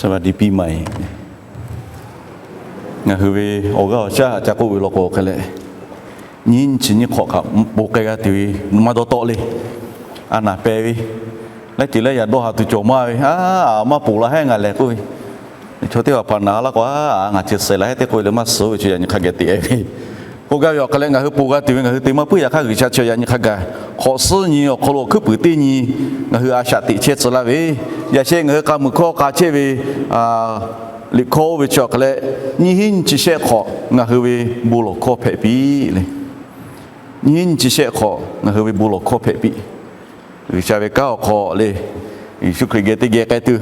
สวัสดีปีใหม่ Ngaˬ hui ve awˬ g'aˇ awˬ shaˉ haꞈ ca k'oˆ ve law k'o hk'e leh, nyiˇ nyi chi nyiˇ hk'awꞈ kaꞈ bon k'ai g'a tuˬ ve maˇ dawˇ tawˆ le. A naˍ peh ve, laiˉ ceuˬ laiˉ yaꞈ dawˇ haˍ tuˬ cawˬ maˇ ve, a, maˇ ponˬ la heˉ ngaˬ lehˬ k'oˆ ve, chaw teˇ hpaˍ hpaˍ naˍ laˇ k'o, a, ngaˬ chi suhˍ la heˉ teˇ k'oˆ ve leh maˇ suhˍ ve chi yaꞈ nyi hk'a geh teꞈ ve k'oˆ gaˇ ve awˬ hk'e leh, ngaˬ hui ponˬ g'a tuˬ ve ngaˬ hui te maˇ puiˉ. Yaꞈ hk'aˇ G'uiˬsha chi yaꞈ nyi hk'a gaˬ hk'awꞈ suhˉ nyi awˬ hk'aw lo awˬ hkuiˉ puiˍ teˇ nyi ngaˬ hui a shaꞈ teꞈ chehˇ tcuh laˇ ve, yaꞈ sheh ngaˬ hui k'a muiˬ hkawˇ k'a chehˇ ve liꞈ hkawˇ oˇ ve chi awˬ hk'e leh, nyiˇ hinˉ nyiˇ chi shehˆ hk'awꞈ ngaˬ hui ve bon lawˬ hkawˇ hpehꞈ piˇ le. Nyiˇ hinˉ nyiˇ chi shehˆ hk'awꞈ ngaˬ hui ve bon lawˬ hkawˇ hpehꞈ piˇ. G'uiˬsha ve kanˉ awˬ hk'aw le, Yeˍsuˆ Hkriꞈ geh teˇ geh k'ai tuˬ,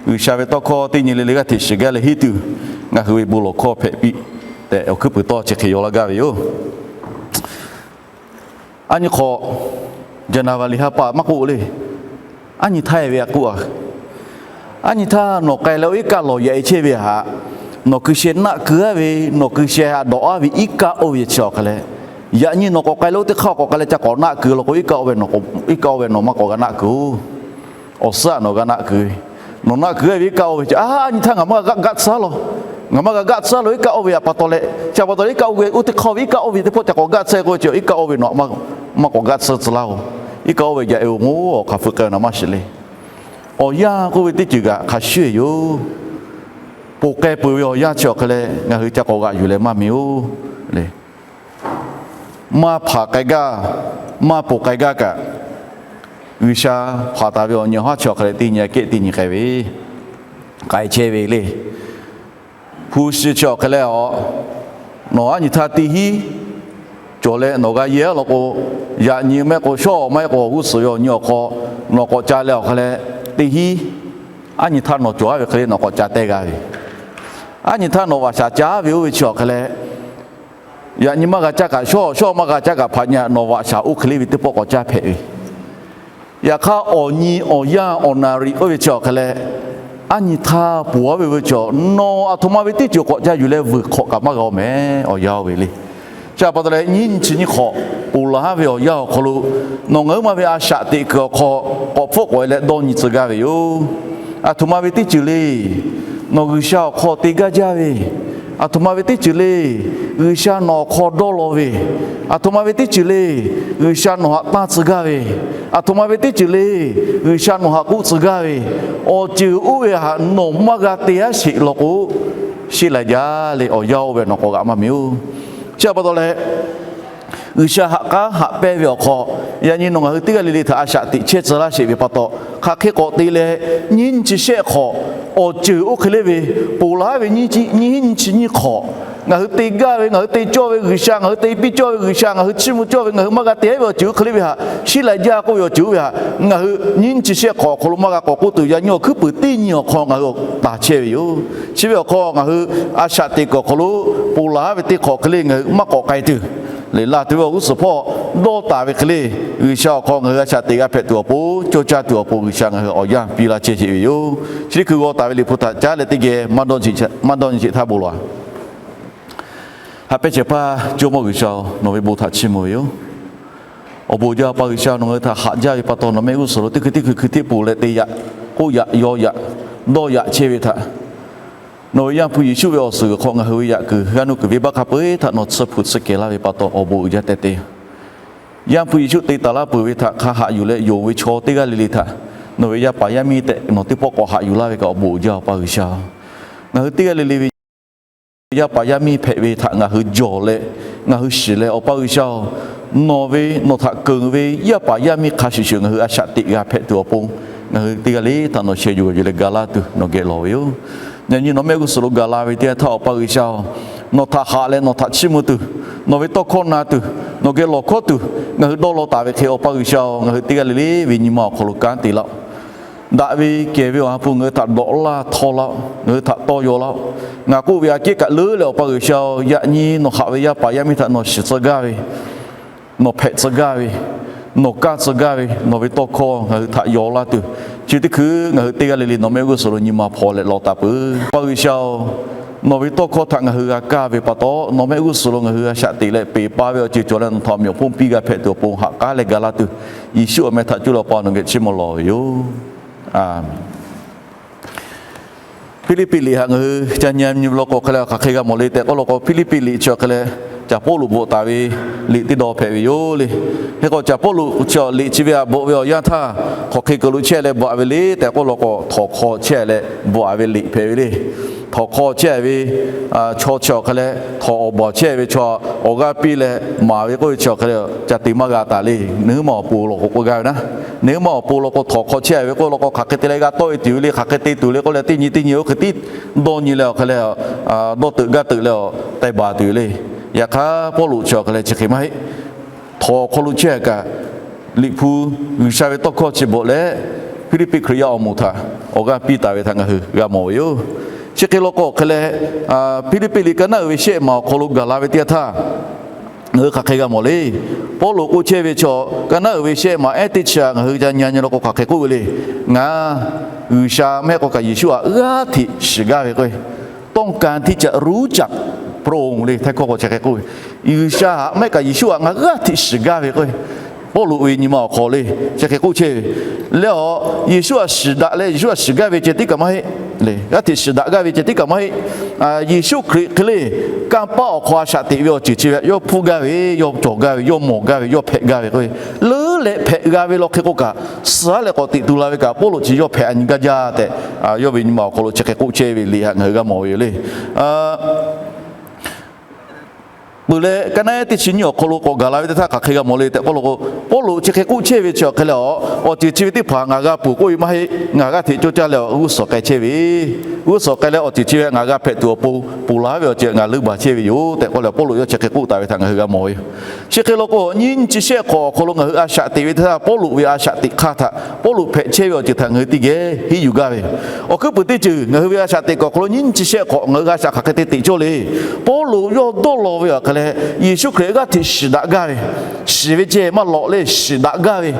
G'uiˬsha ve tawˇ hkawˇ teˇ nyi le le g'aˇ hteꞈ shiˍ gaˇ leh henˇ tuˬ, ngaˬ hui ve bon lawˬ hkawˇ hpehꞈ piˇ tehꞈ awˬ hkuiˉ puiˍ tawˇ chi hk'e yaw laˇ gaˇ ve yoˬ. A nyi hk'awꞈ, January ha pa maˇ k'oˆ le, a nyi htaˇ e ve a k'oˆ a. A nyi htaˇ nawˬ k'ai leh oˇ iˉ kaˆ lawˬ yaꞈ e chehˇ ve htaꞈ, nawˬ kui sheh naˆ keu aˉ ve, nawˬ kui sheh a dawꞈ aˉ ve iˉ kaˆ oˇ ve chi awˬ hk'e leh, yaꞈ nyi nawˬ k'awꞈ k'ai leh oˇ teˇ hk'aˇ k'awꞈ k'ai leh ca k'awꞈ naˆ keu law k'o, iˉ kaˆ oˇ ve, iˉ kaˆ oˇ ve nawˬ maˇ k'awꞈ g'a naˆ keu-oˬ. Awˬ suhˉ aꞈ nawˬ g'a naˆ keu ve, nawˬ naˆ keu aˉ ve iˉ kaˆ oˇ ve chi, a, a nyi htaˇ ngaˬ maˇ g'a gaˆ tcuhˉ law. Ngaˬ maˇ g'a gaˆ tcuhˉ law iˉ kaˆ oˇ ve aꞈ pa taw leh, chi pa taw leh iˉ kaˆ oˇ ve oˇ teˇ hk'aˇ ve iˉ kaˆ oˇ ve teˇ pawˆ ca k'awꞈ gaˆ tcuhˉ k'oˆ ve chi, iˉ kaˆ oˇ ve nawˬ maˇ k'awꞈ gaˆ tcuhˉ tcuh laˇ-oˬ. Iˉ kaˆ oˇ ve yaꞈ e-oˬ moˉ awˬ hk'aˬ hpfuhˆ k'ai ve nawˬ maˇ shiˍ le. Awˬ yanˇ k'oˆ ve teˇ ceuˬ kaꞈ hk'a shuˍ yoˬ. Ponˬ k'ai peuˬ ve awˬ yanˇ chi awˬ hk'e leh ngaˬ hui ca k'awꞈ g'aꞈ yuˬ leh maˇ miˬ-oˬ le. Maˇ hpanˍ k'ai gaˇ, maˇ ponˬ k'ai gaˇ kaꞈ, G'uiˬsha hpanˍ taˍ ve awˬ nyi awˬ haˉ chi awˬ hk'e leh teˇ nyi aꞈ kehˉ teˇ nyi k'ai ve, k'ai chehˇ ve le. Hpu shi chi awˬ hk'e leh a, nawˬ a nyi htaˇ teˇ hinˉ cawˬ leh nawˬ g'a yehˇ aˉ law k'o, yaꞈ nyi mehˆ k'o shawˉ maˇ heˆ k'o g'uˇ suhˍ ve awˬ nyi awˬ hk'aw nawˬ k'awꞈ ca leh awˬ hk'e leh, teˇ hinˉ a nyi htaˇ nawˬ cawˬ aˉ ve hk'e leh nawˬ k'awꞈ ca teh g'a ve, a nyi htaˇ nawˬ vaꞈ shaˍ caˉ ve oˇ ve chi awˬ hk'e leh, yaꞈ nyi maˇ g'a caˇ kaꞈ shawˉ, shawˉ maˇ g'a caˇ kaꞈ hpaꞈ nyi nawˬ vaꞈ shaˍ oˇ hk'e le ve teˇ pawˆ k'awꞈ caˇ hpehꞈ ve. Yaꞈ hk'aˇ awˬ nyi awˬ yanˇ awˬ naˍ riˍ oˇ ve chi awˬ hk'e leh, a nyi htaˇ ponˬ aˉ ve oˇ ve chi awˬ, nawˬ aˬ htoꞈ ma ve teˇ ceuˬ k'awꞈ ca yuˬ leh vuiˬ hk'awꞈ kaꞈ maˇ g'a-oˬ meh, awˬ yanˇ oˇ ve le. Chi pa taw leh nyiˇ nyi chi nyiˇ hk'awꞈ ponˬ laˬ haˉ ve awˬ yanˇ awˬ hk'aw lo, nawˬ ngaˬ huiˉ ma ve a shaꞈ teꞈ kuiˬ awˬ hk'aw k'awꞈ hpfuhˆ k'awꞈ e leh dawˇ nyi tcuh gaˇ ve yoˬ. Aˬ htoꞈ ma ve teˇ ceuˬ le. Nawˬ G'uiˬsha awˬ hk'aw te gaˇ jaˇ ve, aˬ htoꞈ ma ve teˇ ceuˬ le. G'uiˬsha nawˬ awˬ hk'aw dawˇ law ve, aˬ htoꞈ ma ve teˇ ceuˬ le. G'uiˬsha nawˬ haꞈ tanˇ tcuh gaˇ ve, aˬ htoꞈ ma ve teˇ ceuˬ le. G'uiˬsha nawˬ haꞈ k'oˆ tcuh gaˇ ve, awˬ ceuˬ oˇ ve htaꞈ nawˬ maˇ g'a te aˉ sheˍ law k'o, sheˉ lai jaˇ le, awˬ yanˇ oˇ ve nawˬ k'awꞈ g'aꞈ maˇ miˬ-oˬ. Chi pa taw leh, G'uiˬsha haꞈ k'aˉ haꞈ pehnˇ ve awˬ hk'aw, yaꞈ nyi nawˬ ngaˬ hui teˇ g'aˇ le le htaꞈ a shaꞈ teꞈ chehˇ tcuh laˇ sheˍ ve pa taw, hk'aˬ hk'e k'awꞈ te leh, nyiˇ nyi chi shehˆ hk'awꞈ awˬ ceuˬ oˇ hk'e le ve, ponˬ laˬ ve nyiˇ nyi chi nyiˇ hk'awꞈ, ngaˬ hui te gaˇ ve, ngaˬ hui te cawˇ ve G'uiˬsha, ngaˬ hui te piˇ cawˇ ve G'uiˬsha, ngaˬ hui chiˇ mvuh cawˇ ve, ngaˬ hui maˇ g'a te ve awˬ ceuˬ oˇ hk'e le ve htaꞈ, sheˉ lai jaˇ k'oˆ ve awˬ ceuˬ oˇ ve htaꞈ ngaˬ hui nyiˇ nyi chi shehˆ hk'awꞈ awˬ hk'aw lo maˇ g'a k'awꞈ k'oˆ tuˬ, yaꞈ nyi awˬ hkuiˉ puiˍ teˇ nyi awˬ hk'aw ngaˬ hui taˍ chehˇ ve yoˬ. Chi ve awˬ hk'aw ngaˬ hui a shaꞈ teꞈ kuiˬ awˬ hk'aw lo ponˬ laˬ ve teˇ hk'awꞈ hk'e le ngaˬ hui maˇ k'awꞈ k'ai tuˬ, le laˬ tuˬ ve awˬ g'uˇ suhˍ hpawˇ dawˇ taˍ ve hk'e le, G'uiˬsha awˬ hk'aw ngaˬ hui a shaꞈ teꞈ g'a hpehꞈ tuˬ awˬ pon, cawˇ caˇ tuˬ awˬ pon G'uiˬsha ngaˬ hui awˬ yanˇ piˇ laˇ chehˇ sheˍ ve yoˬ. Chi teˇ hkui g'aw taˍ ve Liꞈ hpu htaꞈ caˉ leh teˇ geh maˇ dawˇ nyi sheˍ htaˇ bon lawˬ-a. Haꞈ pehnˇ shehˍ hpaˇ Jawˇmawˇ G'uiˬsha-oˬ, nawˬ ve bon htaꞈ chiˇ mvuh ve yoˬ. Awˬ bon uiˍ jaˇ Awˬ pa G'uiˬsha, nawˬ ngaˬ hui htaꞈ haꞈ jaˇ ve pa taw, nawˬ mehˆ g'uˇ suhˍ lo teˇ hkui teˇ hkui hkui hteˆ ponˬ leh te yaꞈ, k'oˆ yaꞈ, yaw yaꞈ, dawˇ yaꞈ chehˇ ve htaꞈ, nawˬ ve Yaˇ hpu Yeˍsuˆ ve awˬ suhˍ g'uiˬ hk'aw ngaˬ hui ve yaꞈ kuiˬ g'a nuˇ kuiˬ venˇbaˆ hk'a peu-eˬ htaꞈ nawˬ tsuhˇ hpu tsuhˇ kehˬ laˇ ve pa taw awˬ bon uiˍ jaˇ teh te. Yaˇ hpu Yeˍsuˆ te taˍ laˇ peuˬ ve htaꞈ hk'a haꞈ yuˬ leh yonˍ ve chaw teˇ g'aˇ le le htaꞈ nawˬ ve yaˇ paˍ yaˇ miˇ tehꞈ nawˬ teˇ pawˆ k'awꞈ haꞈ yuˬ laˇ ve kaꞈ awˬ bon uiˍ jaˇ Awˬ pa G'uiˬsha. Ngaˬ hui teˇ g'aˇ le le ve yaˇ paˍ yaˇ miˇ hpehꞈ ve htaꞈ ngaˬ hui jawˬ leh, ngaˬ hui shiˍ leh Awˬ pa G'uiˬsha-oˬ, nawˬ ve nawˬ htaꞈ keunˍ ve yaˇ paˍ yaˇ miˇ hk'a shuˍ shuˍ ngaˬ hui a shaꞈ teꞈ g'a hpehꞈ tuˬ awˬ pon, ngaˬ hui teˇ g'aˇ le htaꞈ nawˬ sheh yuˬ yuˬ leh ga laˇ tuˬ nawˬ geh lawˬ ve yoˬ. Yaꞈ nyi nawˬ mehˆ g'uˇ suhˍ lo gaˬ la ve teˇ yanˇ htaˇ Awˬ pa G'uiˬsha-oˬ, nawˬ htaꞈ haꞈ leh nawˬ htaꞈ chiˇ mvuh tuˬ, nawˬ ve tawˇ hkawˇ na tuˬ, nawˬ geh lawˬ hkawˇ tuˬ ngaˬ hui dawˇ law taˍ ve hk'e Awˬ pa G'uiˬsha-oˬ, ngaˬ hui teˇ g'aˇ le le ve nyi ma awˬ hk'aw lo kanˉ te laˇ-oˆ. Daꞈ ve kehˬ ve awˬ ha hpu ngaˬ hui htaꞈ dawꞈ laˇ htawˇ laˇ-oˆ, ngaˬ hui htaꞈ tawˇ yaw laˇ-oˆ. Ngaˬ k'oˆ ve aꞈ kehˉ kaꞈ leuˉ leh Awˬ pa G'uiˬsha-oˬ, yaꞈ nyi nawˬ haꞈ ve yaˇ paˍ yaˇ miˇ htaꞈ nawˬ shiˍ tcuh gaˇ ve, nawˬ hpehꞈ tcuh gaˇ ve, nawˬ kaˇ tcuh gaˇ ve, nawˬ ve tawˇ hkawˇ ngaˬ hui htaꞈ yaw laˇ tuˬ, chi teˇ hkui ngaˬ hui teˇ g'aˇ le le nawˬ mehˆ g'uˇ suhˍ lo nyi ma hpaw leh lawˬ taˍ peuˬ. Awˬ pa G'uiˬsha-oˬ, nawˬ ve tawˇ hkawˇ htaꞈ ngaˬ hui g'a kaˇ ve pa taw, nawˬ mehˆ g'uˇ suhˍ lo ngaˬ hui a shaꞈ teꞈ leh peˬ pa ve awˬ ceuˬ cawˬ leh nawˬ htaꞈ awˬ meꞈ awˬ hponˇ piˇ g'a hpehꞈ tuˬ awˬ pon haꞈ k'aˉ leh ga laˇ tuˬ, Yeˍsuˆ awˬ meh htaꞈ cuˇ leh Awˬ pa nawˬ geh chiˇ mvuh lawˬ ve yoˬ. Aˬ menˍ. Hpiˇliˇpiˆ liꞈ htaꞈ ngaˬ hui ca nyi nyi law k'o hk'e leh hk'aˬ hk'e g'a mawˬ le tehꞈ k'oˆ law k'o, Hpiˇliˇpiˆ liꞈ chi awˬ hk'e leh Caˍ Pawˇluꞈ bvuhꞈ taˍ ve liꞈ teˇ dawˇ hpehꞈ ve yoˬ le. Hk'e k'o Caˍ Pawˇluꞈ chi liꞈ chi ve htaꞈ bvuhꞈ ve awˬ yanˇ htaˇ, hk'aˬ hk'e kuiˬ lo chehˇ leh bvuhꞈ ve le tehꞈ k'oˆ law k'o, htawnˍ hk'aw chehˇ leh bvuhꞈ ve liꞈ hpehꞈ ve le. Htawnˍ hk'aw chehˇ ve chaw chi awˬ hk'e leh htawnˍ awˬ bawˬ chehˇ ve chaw awˬ g'aˇ piˇ leh maˍ ve k'oˆ ve chi awˬ hk'e leh ca te maˇ g'a taˍ le. Nawˬ huiˉ ma awˬ pon law k'o k'oˆ gaˇ ve naˉ, nawˬ huiˉ ma awˬ pon law k'o htawnˍ hk'aw chehˇ ve k'oˆ law k'o, hk'aˬ hk'e te leh g'a tawˆ e tuˬ ve le, hk'aˬ hk'e te tuˬ le k'oˆ leh teˇ nyi teˇ nyi oˇ hk'e tiˉ dawˇ nyi leh awˬ hk'e leh dawˇ teuꞈ gaˇ teuꞈ leh awˬ teh baˬ tuˬ ve le. Yaꞈ hk'aˇ Pawˇluꞈ chi awˬ hk'e leh chi hk'e maˇ heˆ. Htawnˍ awˬ hk'aw lo chehˇ kaꞈ, Liꞈ hpu G'uiˬsha ve tawˇ hkawˇ chi bvuhꞈ leh, Hpiˇliˇpiˆ Hkriꞈ yaˇ awˬ moˍ htaꞈ awˬ g'aˇ piˇ taˍ ve htaꞈ ngaˬ hui g'a mawˬ ve yoˬ. Chi hk'e law k'o hk'e leh, Hpiˇliˇpiˆ liꞈ kaˇ naˉ uiˍ ve shehˆ maˬ awˬ hk'aw lo gaˬ la ve teˇ yanˇ htaˇ, ngaˬ hui hk'aˬ hk'e g'a mawˬ le. Pawˇluꞈ k'oˆ chehˇ ve chaw kaˇ naˉ uiˍ ve shehˆ maˬ ehˉ teˇ chi htaꞈ ngaˬ hui ca nyi nyi law k'o hk'aˬ hk'e k'oˆ ve le. Ngaˬ G'uiˬsha mehˆ k'o kaꞈ Yeˍsuˆ htaꞈ g'aˇ hteꞈ shiˍ gaˇ ve k'o, ต้องการที่จะรู้จักพระองค์ le, htaiˇ hkawˇ k'o chi hk'e k'oˆ ve, G'uiˬsha htaꞈ mehˆ kaꞈ Yeˍsuˆ htaꞈ ngaˬ g'aˇ hteꞈ shiˍ gaˇ ve k'o, Pawˇluꞈ ve nyi ma awˬ hk'aw le chi hk'e k'oˆ chehˇ ve. Leh awˬ Yeˍsuˆ htaꞈ shiˍ daꞈ leh Yeˍsuˆ htaꞈ shiˍ gaˇ ve ceh tiˉ kaꞈ maˇ heˆ le. G'aˇ hteꞈ shiˍ daꞈ gaˇ ve ceh tiˉ kaꞈ maˇ heˆ. Yeˍsuˆ Hkriꞈ hk'e le kanˇ paˆ awˬ hk'aw a shaꞈ teꞈ ve awˬ ceuˬ chi ve htaꞈ yawˇ hpfuhˇ gaˇ ve, yawˇ cawˬ gaˇ ve, yawˇ mawˬ gaˇ ve, yawˇ hpehꞈ gaˇ ve k'o, leuˉ leh hpehꞈ g'a ve law hk'e k'o kaꞈ, suh leh k'awꞈ teꞈ tu la ve kaꞈ Pawˇluꞈ chi yawˇ hpehꞈ a nyi gaˇ jaˇ tehꞈ, yawˇ ve nyi ma awˬ hk'aw lo chi hk'e k'oˆ chehˇ ve liꞈ htaꞈ ngaˬ hui g'a mawˬ ve yoˬ le. Peuˬ leh kaˇ naˉ ehˉ teˇ chi nyiˇ awˬ hk'aw lo k'awꞈ gaˬ la ve teˇ htaˇ hk'aˬ hk'e g'a mawˬ le tehꞈ k'oˆ law k'o, Pawˇluꞈ chi hk'e k'oˆ chehˇ ve chi awˬ hk'e leh, awˬ ceuˬ chi ve teˇ hpaˍ ngaˬ g'a peuˬ k'oˆ ve maˇ heˆ. Ngaˬ g'aˇ hteꞈ cawˇ caˇ leh g'uˇ suhˍ k'ai chehˇ ve, g'uˇ suhˍ k'ai leh awˬ ceuˬ chi ve ngaˬ g'a hpehꞈ tuˬ awˬ pon ponˬ laˬ ve awˬ ceuˬ ngaˬ leunˇ baˬ chehˇ ve yoˬ tehꞈ k'oˆ leh Pawˇluꞈ yawˇ chi hk'e k'oˆ taˍ ve htaꞈ ngaˬ hui g'a mawˬ ve yoˬ. Chi hk'e law k'o, nyiˇ nyi chi shehˆ hk'awꞈ awˬ hk'aw lo ngaˬ hui a shaꞈ teꞈ ve teˇ htaˇ, Pawˇluꞈ ve a shaꞈ teꞈ hk'aˇ htaꞈ Pawˇluꞈ hpehꞈ chehˇ ve awˬ ceuˬ htaꞈ ngaˬ hui teˇ geh henˇ yuˬ gaˇ ve, awˬ hkuiˉ puiˍ teˇ ceuˬ ngaˬ hui ve a shaꞈ teꞈ kuiˬ awˬ hk'aw lo nyiˇ nyi chi shehˆ hk'awꞈ ngaˬ hui a shaꞈ hk'aˬ hk'e te teꞈ cawˇ le. Pawˇluꞈ yawˇ dawˇ law ve awˬ hk'e leh, Yeˍsuˆ Hkriꞈ g'aˇ hteꞈ shiˍ daꞈ gaˇ ve, shiˍ ve ceh maˇ lawꞈ le, shiˍ daꞈ gaˇ ve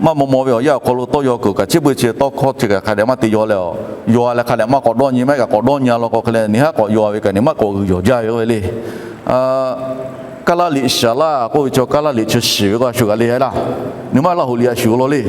maˇ maw maw ve awˬ yanˇ awˬ hk'aw lo tawˇ yaw kuiˬ kaꞈ chi beuꞈ chi tawˇ hkawˇ chi kaꞈ hk'a dehꞈ maˇ te yaw leh, yaw leh hk'a dehꞈ maˇ k'awꞈ dawˇ nyi, maˇ heˆ kaꞈ k'awꞈ dawˇ nyi a law k'o hk'e leh, nawˬ haˉ k'awꞈ yaw ve kaꞈ nawˬ maˇ k'awꞈ g'uiˬ yawˬ jaˇ ve k'oˆ ve le. Kaˇlaˇ liꞈ shaˍ laˇ k'oˆ ve chaw, Kaˇlaˇ liꞈ chi shiˍ ve k'o a shu kaꞈ le a laˇ. Nawˬ maˇ Laˇ hoꞈ liꞈ a shu law le.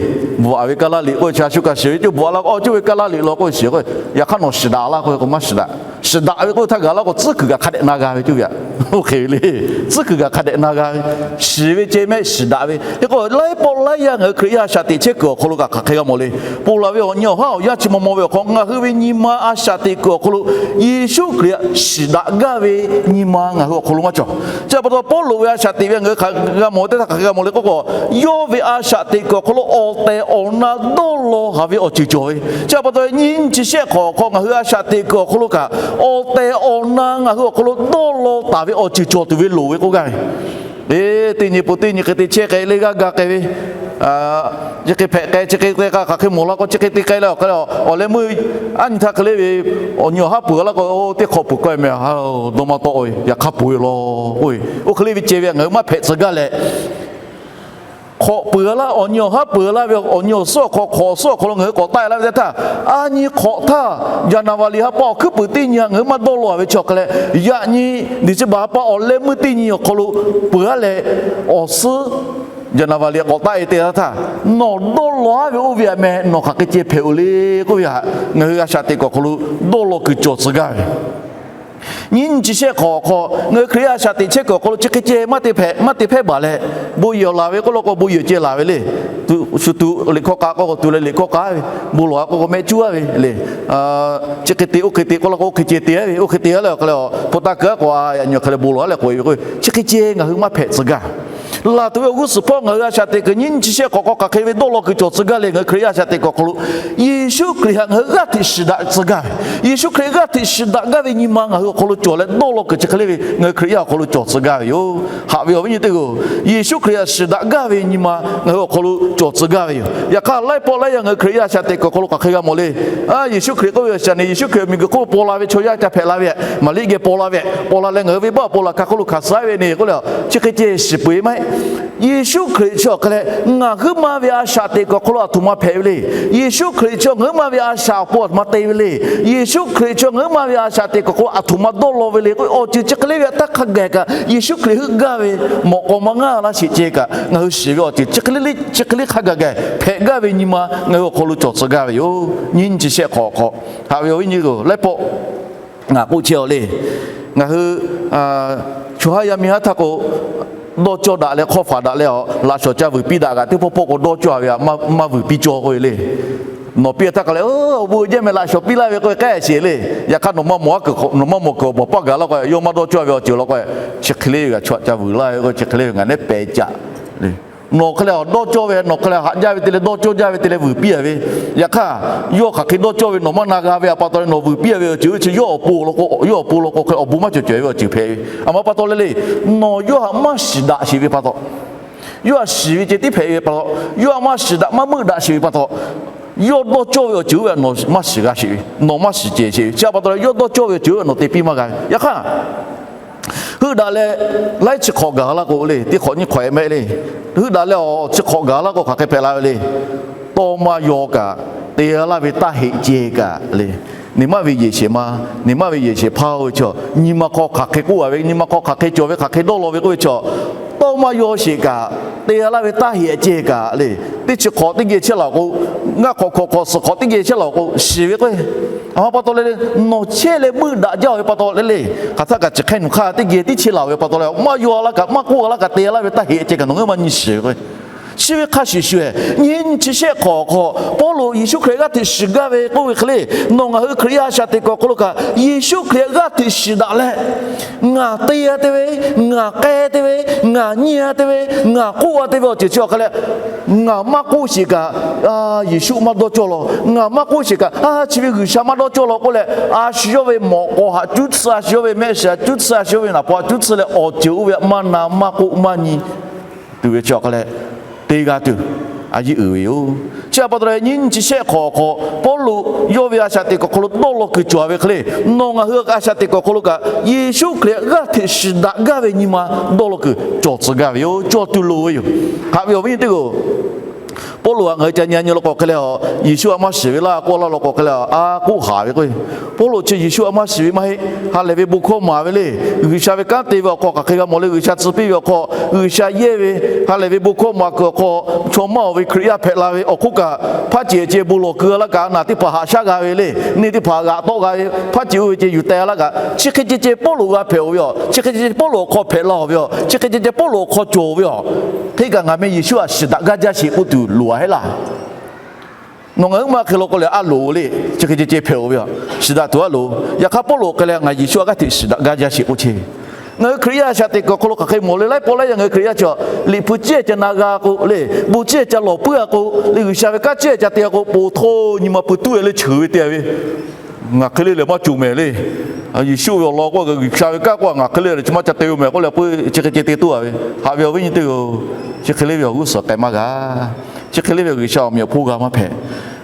Bvuhꞈ a ve Kaˇlaˇ liꞈ k'oˆ ve chi a shu kaꞈ shiˍ ve, coˇ bvuhꞈ a laˇ k'o, coˇ ve Kaˇlaˇ liꞈ law k'oˆ ve shiˍ k'o, yaꞈ hk'aˇ nawˬ shiˍ daꞈ laˇ k'oˆ ve k'o maˇ shiˍ daꞈ. Shiˍ daꞈ ve k'oˆ ve htaˇ gaˬ laˇ k'o, tcuhˉ kuiˬ kaꞈ hk'a dehꞈ na g'a ve coˇ ve aꞈ. Oˇ hk'e ve le. Tcuhˉ kuiˬ kaꞈ hk'a dehꞈ na g'a ve, shiˍ ve ceh mehˆ shiˍ daꞈ ve. Hk'e k'o laiˉ pawˆ laiˉ yaˇ ngaˬ hui Hkriꞈ yaˇ a shaꞈ teꞈ chehˇ kuiˬ awˬ hk'aw lo kaꞈ hk'aˬ hk'e g'a mawˬ le. Ponˬ laˬ ve awˬ nyi awˬ haˉ awˬ yanˇ chi maw maw ve awˬ hk'aw ngaˬ hui ve nyi ma a shaꞈ teꞈ kuiˬ awˬ hk'aw lo Yeˍsuˆ Hkriꞈ htaꞈ shiˍ daꞈ gaˇ ve nyi ma ngaˬ hui awˬ hk'aw lo maˇ cawˬ. Chi pa taw Pawˇluꞈ ve a shaꞈ teꞈ ve ngaˬ hui hk'aˬ g'a mawˬ teˇ htaˇ hk'aˬ hk'e g'a mawˬ le k'oˆ k'o, yawˇ ve a shaꞈ teꞈ kuiˬ awˬ hk'aw lo awˬ tehˬ awˬ na dawˇ law haˍ ve awˬ ceuˬ cawˬ ve. Chi pa taw nyiˇ nyi chi shehˆ hk'awꞈ awˬ hk'aw ngaˬ hui a shaꞈ teꞈ kuiˬ awˬ hk'aw lo kaꞈ, awˬ tehˬ awˬ na ngaˬ hui awˬ hk'aw lo dawˇ law taˍ ve awˬ ceuˬ cawˬ tuˬ ve loˍ ve k'oˆ gaˇ ve. Teˇ nyi pon teˇ nyi hk'e te chehˇ k'ai le g'aˇ ga k'ai ve, chi hk'e hpehꞈ k'ai, chi hk'e te k'a hk'aˬ hk'e mawˬ la k'o, chi hk'e te k'ai leh awˬ hk'e le, awˬ lehˬ meuˇ aˉ nyi htaˇ hk'e le ve, awˬ nyi awˬ haˉ peuˬ laˇ k'o, teˇ hk'awꞈ peuˬ kawehˇ meh, dawˇ maˇ tawˆ ve, yaꞈ hk'aˇ peuˬ ve law k'oˆ ve, oˇ hk'e le ve ceh ve ngaˬ hui maˇ hpehꞈ tcuh gaˇ leh, hk'awꞈ peuˬ laˇ, awˬ nyi awˬ haˉ peuˬ laˇ ve, awˬ nyi awˬ suhˉ awˬ hk'aw, hk'awꞈ awˬ suhˉ awˬ hk'aw lo ngaˬ hui k'awꞈ taˆ e laˇ ve teˇ htaˇ, aˉ nyi hk'awꞈ htaˇ, Jaˍnaˍvaˍriˍ ha pa awˬ hkuiˉ puiˍ teˇ nyi ha ngaˬ hui maˇ dawˇ law ve chi awˬ hk'e leh, yaꞈ nyi December ha pa awˬ lehˬ meuˇ teˇ nyi awˬ hk'aw lo peuˬ laˇ leh, awˬ suhˉ Jaˍnaˍvaˍriˍ k'awꞈ taˆ e te laˇ htaˇ, nawˬ dawˇ law aˉ ve oˇ ve aꞈ meh nawˬ hk'aˬ hk'e ceh hpehꞈ-oˬ le k'oˆ ve htaꞈ ngaˬ hui a shaꞈ teꞈ kuiˬ awˬ hk'aw lo dawˇ law kuiˬ cawˬ tcuh gaˇ ve. Nyiˇ nyi chi shehˆ hk'awꞈ awˬ hk'aw ngaˬ hui Hkriꞈ yaˇ a shaꞈ teꞈ chehˇ kuiˬ awˬ hk'aw lo chi hk'e ceh maˇ te hpehꞈ, maˇ te hpehꞈ baˬ leh, bon yehˬ laˬ ve k'oˆ law k'o bon yehˬ ceh laˬ ve le. Shu tuꞈ liꞈ hkawˇ k'a k'oˆ k'o tuꞈ leh liꞈ hkawˇ k'a ve, bon lawˬ a k'oˆ k'o mehˆ cuˉ a ve le. Chi hk'e te oˇ hk'e te k'oˆ law k'o oˇ hk'e ceh te a ve, oˇ hk'e te a leh awˬ hk'e leh, hpu taˇ keu a k'o a yaꞈ nyi awˬ hk'e leh bon lawˬ a leh k'oꞈ e ve k'o, chi hk'e ceh ngaˬ hui maˇ hpehꞈ tcuh gaˇ. Laˬ tuˬ ve awˬ g'uˇ suhˍ hpawˇ ngaˬ hui a shaꞈ teꞈ kuiˬ nyiˇ nyi chi shehˆ hk'awꞈ hk'aw hk'aˬ hk'e ve dawˇ law kuiˬ cawˬ tcuh gaˇ le. Ngaˬ hui Hkriꞈ yaˇ a shaꞈ teꞈ kuiˬ awˬ hk'aw lo Yeˍsuˆ Hkriꞈ htaꞈ ngaˬ hui g'aˇ hteꞈ shiˍ daꞈ tcuh gaˇ ve, Yeˍsuˆ Hkriꞈ g'aˇ hteꞈ shiˍ daꞈ gaˇ ve nyi ma ngaˬ hui awˬ hk'aw lo cawˬ leh dawˇ law kuiˬ chi hk'e le ve ngaˬ hui Hkriꞈ yaˇ awˬ hk'aw lo cawˬ tcuh gaˇ ve yoˬ. Haꞈ ve awˬ viˉ nyi teˇ hpaˍ-oˬ, Yeˍsuˆ Hkriꞈ htaꞈ shiˍ daꞈ gaˇ ve nyi ma ngaˬ hui awˬ hk'aw lo cawˬ tcuh gaˇ ve yoˬ. Yaꞈ hk'aˇ laiˉ pawˆ laiˉ yaˇ ngaˬ hui Hkriꞈ yaˇ a shaꞈ teꞈ kuiˬ awˬ hk'aw lo hk'aˬ hk'e g'a mawˬ le. Yeˍsuˆ Hkriꞈ k'oˆ ve awˬ shaˍ ne, Yeˍsuˆ Hkriꞈ awˬ miˬguiˬ hk'oˆ lo paw la ve chaw yaˇ ca hpehꞈ la ve, Maˍriˆ geh paw la ve, paw la leh ngaˬ hui venˇbaˆ paw laˬ hk'a hk'oˆ lo hkanˍ suh ve ne k'oˆ leh, chi hk'e ceh shiˍ peuˬ e maˇ heˆ. Yeˍsuˆ Hkriꞈ chi awˬ hk'e leh ngaˬ huiˉ ma ve a shaꞈ teꞈ kuiˬ awˬ hk'aw lo aˬ htoꞈ ma hpehꞈ ve le. Yeˍsuˆ Hkriꞈ chi ngaˬ huiˉ ma ve a shaꞈ awˬ pon aˬ htoꞈ ma te ve le. Yeˍsuˆ Hkriꞈ chi ngaˬ huiˉ ma ve a shaꞈ teꞈ kuiˬ awˬ hk'aw lo aˬ htoꞈ ma dawˇ law ve le k'o, awˬ ceuˬ chi hk'e le ve htaˇ hk'a gaˬ kaꞈ Yeˍsuˆ Hkriꞈ heuˆ gaˇ ve mawꞈ k'aw maˇ ngaˇ laˇ sheˍ ceh kaꞈ, ngaˬ hui shiˍ ve awˬ ceuˬ chi hk'e le, chi hk'e le hk'a gaˬ gaˬ hpehꞈ gaˇ ve nyi ma ngaˬ hui awˬ hk'aw lo cawˬ tcuh gaˇ ve yoˬ. Nyiˇ nyi chi shehˆ hk'awꞈ hk'aw, haꞈ ve awˬ viˉ nyi g'aˇ laiˉ pawˆ ngaˬ k'oˆ chehˇ-aw le. Ngaˬ hui chaw haˉ yaˇ miˇ haˉ htaˇ k'o, dawˇ cawˇ daꞈ leh hk'awˇ faˍ daꞈ leh a laꞈ shawnˍ ca vuiˬ piˇ daꞈ kaꞈ, teˇ pawˆ pawˆ k'o dawˇ cawˇ-a ve, maˇ vuiˬ piˇ cawˇ k'oˆ ve le. Nawˬ piˇ htaˇ hk'a leh, awˬ bon jehˇ meh laꞈ shawnˍ piˇ laˇ ve k'oˆ ve k'ai sheˍ le. Yaꞈ hk'aˇ nawˬ maˇ mawˬ a kuiˬ, nawˬ maˇ mawˬ kuiˬ awˬ bawˬ paˇ gaˬ laˇ k'o, yawˇ maˇ dawˇ cawˇ ve awˬ ceuˬ law k'o, chi hk'e le ve g'a chaw ca vuiˬ laˇ ve k'o, chi hk'e le ve ngaˬ nehˉ pehˍ caꞈ le. Nawˬ hk'e leh awˬ dawˇ cawˇ ve, nawˬ hk'e leh haꞈ jaˇ ve te leh dawˇ cawˇ jaˇ ve te leh vuiˬ piˇ-a ve. Yaꞈ hk'aˇ, yawˇ hk'aˬ hk'e dawˇ cawˇ ve nawˬ maˇ na g'a ve pa taw leh nawˬ vuiˬ piˇ-a ve awˬ ceuˬ chi yawˇ awˬ pon law k'o, yawˇ awˬ pon law k'o hk'e awˬ bon maˇ cawˬ cawˬ-e ve awˬ ceuˬ hpehꞈ ve. Aˬ ma pa taw leh le, nawˬ yawˇ htaꞈ maˇ shiˍ daꞈ sheˍ ve pa taw, yawˇ htaꞈ shiˍ ve ceh tiˉ hpehꞈ ve pa taw, yawˇ htaꞈ maˇ shiˍ daꞈ maˇ meuˆ daꞈ sheˍ ve pa taw, yawˇ dawˇ cawˇ ve awˬ ceuˬ oˇ ve nawˬ maˇ shiˍ g'a sheˍ ve, nawˬ maˇ shiˍ cehˬ sheˍ ve. Chi pa taw leh yawˇ dawˇ cawˇ ve awˬ ceuˬ oˇ ve nawˬ te piˇ maˇ g'a ve. Yaꞈ hk'aˇ, heuˆ daꞈ leh laiˉ chi hk'awꞈ gaˬ laˇ k'o le, teˇ hk'awꞈ nyiˇ hk'awꞈ-e mehˆ le. Heuˆ daꞈ leh awˬ chi hk'awꞈ gaˬ laˇ k'o hk'aˬ hk'e hpehꞈ la ve le. Tawˇ maˇ yaw kaꞈ te g'a laˇ ve taˇ heꞈ ceh kaꞈ le. Neˬ maˇ ve yehˬ shehˍ ma, neˬ maˇ ve yehˬ shehˍ hpaˇ-oˬ ve chaw, nyi ma hk'aw hk'aˬ hk'e k'oˆ-a ve, nyi ma hk'aw hk'aˬ hk'e cawˬ ve, hk'aˬ hk'e dawˇ law ve k'oˆ ve chaw, tawˇ maˇ yaw sheˍ kaꞈ, te g'a laˇ ve taˇ heꞈ ceh kaꞈ le. Teˇ chi hk'awꞈ teˇ geh chehˇ laˬ k'o, ngaˇ hk'awꞈ hk'awꞈ hk'awꞈ suhˍ hk'awꞈ teˇ geh chehˇ laˬ k'o, shiˍ ve k'o, aˬ ma pa taw leh le, nawˬ chehˇ leh meuˆ daꞈ jaˇ-oˬ ve pa taw leh le, hk'aˬ htaˇ kaꞈ chi hk'e nawˬ hk'aˇ teˇ geh tiˉ chehˇ laˬ-oˬ ve pa taw leh, maˇ yaw laˇ kaꞈ, maˇ k'oˆ laˇ kaꞈ, te laˇ ve taˇ heꞈ ceh kaꞈ nawˬ ngaˬ maˇ nyi shiˍ ve k'o, chi ve hk'a shuˍ shuˍ-e, nyiˇ nyi chi shehˆ hk'awꞈ hk'aw Pawˇluꞈ Yeˍsuˆ Hkriꞈ g'aˇ hteꞈ shiˍ gaˇ ve k'oˆ ve hk'e le, nawˬ ngaˬ hui Hkriꞈ yaˇ a shaꞈ teꞈ kuiˬ awˬ hk'aw lo kaꞈ Yeˍsuˆ Hkriꞈ g'aˇ hteꞈ shiˍ daꞈ leh, ngaˬ te-a te ve, ngaˬ k'ai te ve, ngaˬ nyi-a te ve, ngaˬ k'oˆ-a te ve awˬ ceuˬ chi awˬ hk'e leh, ngaˬ maˇ k'oˆ sheˍ kaꞈ, a, Yeˍsuˆ maˇ dawˇ cawˇ law. Ngaˬ maˇ k'oˆ sheˍ kaꞈ, a, chi ve G'uiˬsha maˇ dawˇ cawˇ law k'oˆ leh, a shu yawˇ ve mawꞈ k'aw htaꞈ cuˉ tsuhˇ, a shu yawˇ ve mehˆ shiˍ htaꞈ cuˉ tsuhˇ, a shu yawˇ ve naˍ paw htaꞈ cuˉ tsuhˇ leh awˬ ceuˬ oˇ ve htaꞈ maˇ na maˇ k'oˆ maˇ nyi tuˬ ve chi awˬ hk'e leh, te g'a tuˬ a yeˇ uiˍ ve yoˬ. Chi pa taw leh nyiˇ nyi chi shehˆ hk'awꞈ hk'aw Pawˇluꞈ yawˇ ve a shaꞈ teꞈ kuiˬ awˬ hk'aw lo dawˇ law kuiˬ cawˬ-a ve hk'e le, nawˬ ngaˬ hui a shaꞈ teꞈ kuiˬ awˬ hk'aw lo kaꞈ Yeˍsuˆ Hkriꞈ g'aˇ hteꞈ shiˍ daꞈ gaˇ ve nyi ma dawˇ law kuiˬ cawˬ tcuh gaˇ ve yoˬ. Cawˬ tuˬ loˍ ve yoˬ. Haꞈ ve awˬ viˉ nyi teˇ g'aˇ-oˬ, Pawˇluꞈ htaꞈ ngaˬ hui ca nyi nyi law k'o hk'e leh, Yeˍsuˆ htaꞈ maˇ shiˍ ve laˇ k'oˆ laˇ law k'o hk'e leh, a k'oˆ haˍ ve k'o, Pawˇluꞈ chi Yeˍsuˆ htaꞈ maˇ shiˍ ve maˇ heˆ. Ha lehˬ ve bon hkawˇ maˍ ve le. G'uiˬsha ve kanˉ te ve awˬ hk'aw hk'aˬ hk'e g'a mawˬ le. G'uiˬsha tcuh piˇ ve awˬ hk'aw, G'uiˬsha yehˇ ve ha lehˬ ve bon hkawˇ maˍ kuiˬ awˬ hk'aw, chaw maˇ-oˬ ve Hkriꞈ yaˇ hpehꞈ la ve awˬ hk'oˆ kaꞈ, hpaˇ ceˬ ceh bon lawˬ keu laˇ kaꞈ, naˬ teˇ hpaˍ haꞈ shaˉ g'a ve le. Neˇ teˇ hpaˍ g'aꞈ tawˆ g'a ve, hpaˇ ceˬ oˇ ve ceh yuˬ teh laˇ kaꞈ, chi hk'e ceh ceh Pawˇluꞈ g'a hpehꞈ-oˬ ve yoˬ. Chi hk'e ceh ceh Pawˇluꞈ awˬ hk'aw hpehꞈ la-oˬ ve yoˬ. Chi hk'e ceh ceh Pawˇluꞈ awˬ hk'aw cawˬ ve yoˬ. Hk'e kaꞈ ngaˬ meh Yeˍsuˆ htaꞈ shiˍ daꞈ gaˇ jaˇ sheˍ k'oˆ tuˬ loˍ-a heˆ laˇ. Nawˬ ngaˬ huiˉ ma hk'e law k'o lehˬ, a loˍ le. Chi hk'e ceh ceh hpehꞈ-oˬ ve yoˬ. Shiˍ daꞈ tuˬ a loˍ. Yaꞈ hk'aˇ Pawˇluꞈ hk'e leh ngaˬ Yeˍsuˆ htaꞈ g'aˇ hteꞈ shiˍ daꞈ gaˇ jaˇ sheˍ k'oˆ chehˇ ve. Ngaˬ hui Hkriꞈ yaˇ a shaꞈ teꞈ kuiˬ awˬ hk'aw lo hk'aˬ hk'e mawˬ le. Laiˉ pawˆ laiˉ yaˇ ngaˬ hui Hkriꞈ yaˇ chi, Liꞈ hpu ciˇ ca na g'a k'o le, bon ciˇ ca lawˬ puiˉ-a k'o le, G'uiˬsha ve kanˉ ciˇ ca te-a k'o, po htaˇ nyi ma pui tuˉ-e le cheuˬ ve te-a ve, ngaˬ hk'e le lehˬ maˇ cawˬ mehˍ le. Yeˍsuˆ ve awˬ lawn k'oˆ, G'uiˬsha ve kanˉ k'oˆ, ngaˬ hk'e le lehˬ chi maˇ ca te-o mehˍ k'oˆ leh, chi hk'e ceh te tuˬ-a ve. Haꞈ ve awˬ viˉ nyi teˇ g'aˇ-oˬ, chi hk'e le ve awˬ g'uˇ suhˍ k'ai maˇ g'a. Chi hk'e le ve G'uiˬsha awˬ meꞈ awˬ hponˇ g'a maˇ hpehꞈ.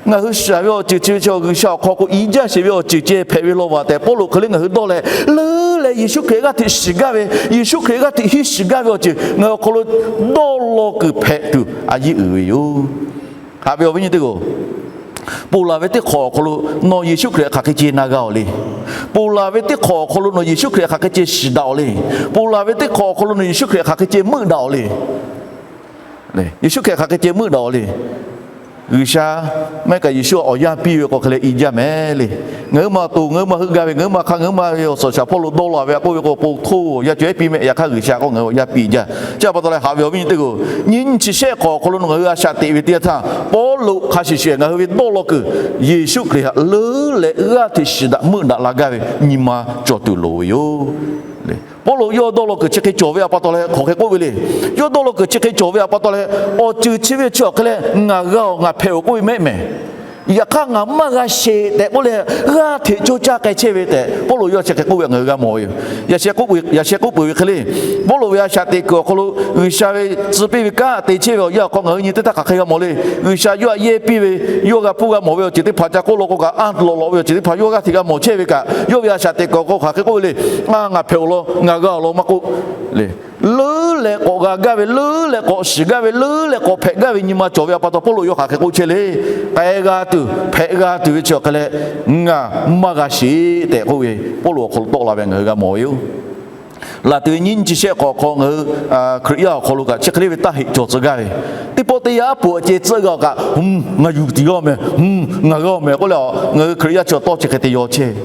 Ngaˬ hui shiˍ ve awˬ ceuˬ chi ve chaw G'uiˬsha awˬ hk'aw k'o i jaˇ sheˍ ve awˬ ceuˬ ceh hpehꞈ ve law vaˬ tehꞈ Pawˇluꞈ hk'e le ngaˬ hui dawˇ leh, leuˉ leh Yeˍsuˆ Hkriꞈ g'aˇ hteꞈ shiˍ gaˇ ve, Yeˍsuˆ Hkriꞈ g'aˇ hteꞈ hiˉ shiˍ gaˇ ve awˬ ceuˬ ngaˬ hui awˬ hk'aw lo dawˇ law kuiˬ hpehꞈ tuˬ a yeˇ uiˍ ve yoˬ. Haꞈ ve awˬ viˉ nyi teˇ g'aˇ-oˬ, ponˬ laˬ ve teˇ hk'awꞈ awˬ hk'aw lo nawˬ Yeˍsuˆ Hkriꞈ hk'aˬ hk'e ceh na g'a-oˬ le. Ponˬ laˬ ve teˇ hk'awꞈ awˬ hk'aw lo nawˬ Yeˍsuˆ Hkriꞈ hk'aˬ hk'e ceh shiˍ daꞈ-oˬ le. Ponˬ laˬ ve teˇ hk'awꞈ awˬ hk'aw lo nawˬ Yeˍsuˆ Hkriꞈ hk'aˬ hk'e ceh meuˆ daꞈ-oˬ le. Yeˍsuˆ Hkriꞈ hk'aˬ hk'e ceh meuˆ daꞈ-oˬ le. G'uiˬsha maˇ heˆ kaꞈ Yeˍsuˆ awˬ yanˇ piˇ ve k'o hk'e leh i jaˇ mehˍ le. Ngaˬ huiˉ ma to, ngaˬ huiˉ ma heuˆ gaˇ ve, ngaˬ huiˉ ma hk'aˇ ngaˬ huiˉ ma ve awˬ suhˍ shaˍ hpawˇ lo dawˇ law ve a k'oˆ ve k'o, po htoˇ yaˇ cawehˉ piˇ mehˆ. Yaꞈ hk'aˇ G'uiˬsha k'o ngaˬ hui awˬ yanˇ piˇ jaˇ. Chi pa taw leh haꞈ ve awˬ viˉ nyi teˇ g'aˇ-oˬ, nyiˇ nyi chi shehˆ hk'awꞈ awˬ hk'aw lo nawˬ ngaˬ hui a shaꞈ teꞈ ve teˇ yanˇ htaˇ, Pawˇluꞈ hk'a shuˍ shuˍ ngaˬ hui ve dawˇ law kuiˬ Yeˍsuˆ Hkriꞈ htaꞈ leuˉ leh g'aˇ hteꞈ shiˍ daꞈ meuˆ daꞈ la gaˇ ve nyi ma cawˬ tuˬ loˍ ve yoˬ. Pawˇluꞈ yawˇ dawˇ law kuiˬ chi hk'e cawˬ ve a pa taw leh hk'aˬ hk'e k'oˆ ve le. Yawˇ dawˇ law kuiˬ chi hk'e cawˬ ve a pa taw leh, awˬ ceuˬ chi ve chi awˬ hk'e leh ngaˬ g'a-oˬ ngaˬ hpehꞈ-oˬ k'oˆ ve mehˆ mehˍ. Yaꞈ hk'aˇ ngaˬ maˇ g'a sheˍ tehꞈ k'oˆ leh, g'aˇ hteꞈ coˇ caˇ k'ai chehˇ ve tehꞈ Pawˇluꞈ yawˇ chi hk'e k'oˆ ve ngaˬ hui g'a mawˬ ve yoˬ. Yaꞈ sheh k'oˆ peuˬ ve hk'e le, Pawˇluꞈ ve a shaꞈ teꞈ kuiˬ awˬ hk'aw lo G'uiˬsha ve tcuh piˇ ve kanˉ te chehˇ ve awˬ yanˇ awˬ hk'aw ngaˬ hui nyi teˇ htaˇ hk'aˬ hk'e g'a mawˬ le. G'uiˬsha yawˇ htaꞈ yehˇ piˇ ve, yawˇ g'a hpuˇ g'a mawˬ ve awˬ ceuˬ teˇ hpaˍ ca k'oˆ law k'o kaꞈ, anˇ lawꞈ lawꞈ ve awˬ ceuˬ teˇ hpaˍ yawˇ g'aˇ hteꞈ g'a mawˬ chehˇ ve kaꞈ, yawˇ ve a shaꞈ teꞈ kuiˬ awˬ hk'aw hk'aˬ hk'e k'oˆ ve le. A, ngaˬ hpehꞈ-oˬ law, ngaˬ g'a-oˬ law maˇ k'oˆ le. leuˉ leh k'awꞈ g'a gaˇ ve, leuˉ leh k'awꞈ shiˍ gaˇ ve, leuˉ leh k'awꞈ hpehꞈ gaˇ ve nyi ma cawˬ ve awˬ pa taw, Pawˇluꞈ yawˇ hk'aˬ hk'e k'oˆ chehˇ le. K'ai g'a tuˬ, hpehꞈ g'a tuˬ ve chi awˬ hk'e leh, ngaˬ maˇ g'a sheˍ tehꞈ k'oˆ ve, Pawˇluꞈ awˬ hk'aw lo tawˆ la ve ngaˬ hui g'a mawˬ ve yoˬ. Laˬ tuˬ ve nyiˇ nyi chi shehˆ k'awꞈ hk'aw ngaˬ hui Hkriꞈ yaˇ awˬ hk'aw lo kaꞈ chi hk'e le ve taˇ heꞈ cawˬ tcuh gaˇ ve, teˇ pawˆ teˇ yanˇ aˉ poꞈ awˬ ceh tcuhˆ g'a-oˬ kaꞈ, ngaˬ yuˬ tiˍ g'a mehˍ, ngaˬ g'a mehˍ k'oˆ leh, ngaˬ hui Hkriꞈ yaˇ chi awˬ tawˇ chi hk'e te yaw chehˇ ve.